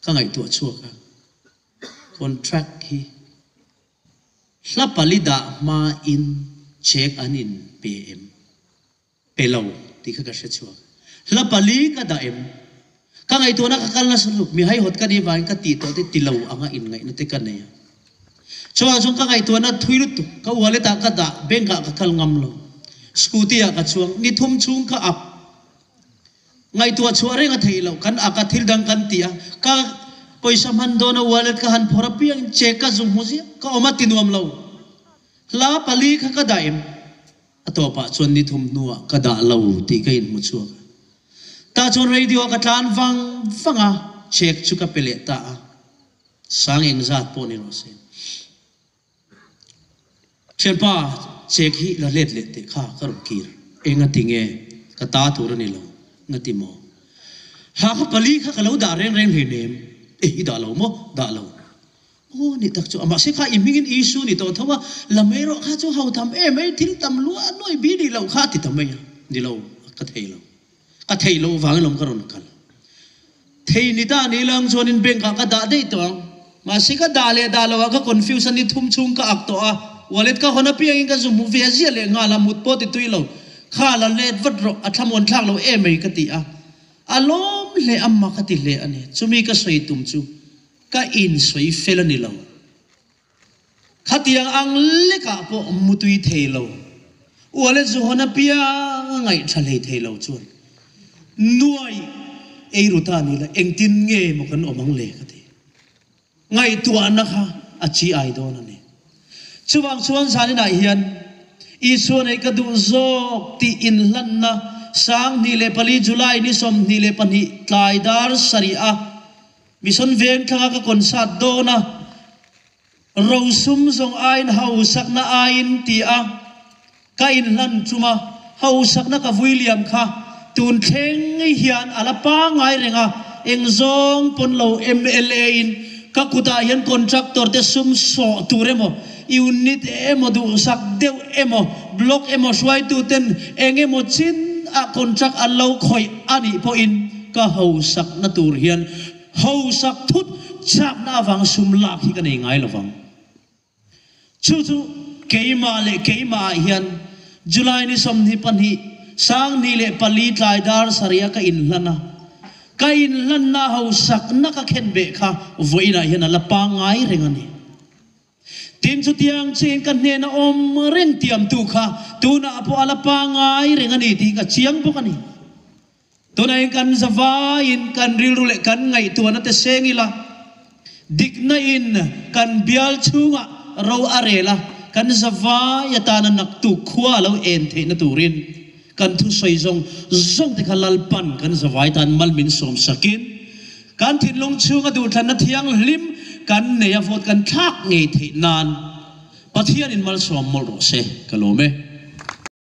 ka ngaihtuah chhuak a, contract hi hla pali dah hmain check an in pe em? Pe lo tih kha ka hre chhuak. Hla pali ka dah em? Ka ngaihtuahna ka kal nasa lutuk. Mi haihawt ka nih vangin ka tih tawh te ti lo anga inngaihna te ka nei a. Chuvang chuan ka ngaihtuahna thui lutuk. Ka wallet ah ka dah, bank ah ka kal ngam lo. Scooty ah ka chuang. Ni thum chhung ka ak. Ngaihtuah chhuah reng a theih loh. Kan ak a, thil dang kan ti a. Ka pawisa hman dawn a wallet ka han phawrh apiangin check ka zu hmu ziah. Ka awm a ti nuam lo. Hla pali kha ka dah em? A tawpah chuan ni thum hnuah ka dah lo tih ka inhmu chhuak a. Tah chuan radio ah ka tlan vang vang a, check chu ka pe leh ta a. Sang engzat pawh ni rawh se. Thianpa, check hi la let leh teh kha ka rawn kir. Enga ti nge? Ka ta tur a ni lo. Nga ti maw? Hla kha pali kha ka lo dah reng reng hleinem. Eh, i dah lo maw? Dah lo. Aw ni tak chu a, mahse kha i hmingin Isu ni tawh tho a, la mai rawh kha chu ho tham em mai, thil tam lua nuai bi ni loh kha a ti ta mai a, ni lo, ka thei lo, ka theih loh vangin lawm ka rawn kal. Thei ni ta ni lang chuanin bank ah ka dah daih tawh ang, mahse ka dah leh dah loh ah ka confuse a, ni thum chhung ka ak tawh a, wallet ka hawn apiangin ka zu hmu ve ziah leh nghal a, mut pawh ti tui lo, kha la let vat rawh, a thlamuan thlak lo em mai ka ti a, a lawm hle a, mak a ti hle a ni, chumi ka sawi tum chu. Ka insawi fel a ni lo. Khatiang ang lekah pawh mutui thei lo. Uale Zuhawn apiang a ngaihṭha hlei thei lo chuan nuai ei ru ta ni la engtin nge maw kan awm ang le ka ti. Ngaihtuahna kha a chi ai dawn a ni. Chuvang chuan zaninah hian Isua neih ka duh zawk tih inhlanna 2004 July ni 22 tlai dar sarih a Mission Vengthlanga ka concert dawn a, rosum zawng aiin hausakna aiin ti a ka inhlan tum a, hausakna ka vui liam kha tun thleng hian a la pangngai reng a, eng zawng pawn lo mla in. Ka kutah hian contractor te sum sawh tur emaw, unit emaw duhsak deuh emaw, block emaw hruaitu ten eng emaw chin ah contract an lo khawih a nih pawhin ka hosakna tur hian hosak thut chakna avang sum lak hi ka nei ngai lovang. Chu chu keimah leh keimah ah hian July ni 22, 2004 tlai dar sarih a ka inhlan a, ka inhlanna hausakna ka khen beh kha vawiinah hian a la pangngai reng a ni. Tin, chutiang chiin ka hnena awm reng tiamtu kha tunah pawh a la pangngai reng a ni tih ka chiang bawk a ni. Tunah kan zavaiin kan rilru leh kan ngaihtuahna te seng ila, dikna in kan bial chhungah ro a rel a, kan zavai atana naktuk khua a lo en theihna turin kan thusawi zawng zawng te kha Lalpan kan zavai tan mal min sawm sakin kan thinlung chhunga duhthlanna thianghlim kan nei a vote kan thlak ngei theih nan Pathianin malsawm mawlh rawh se ka lawm e.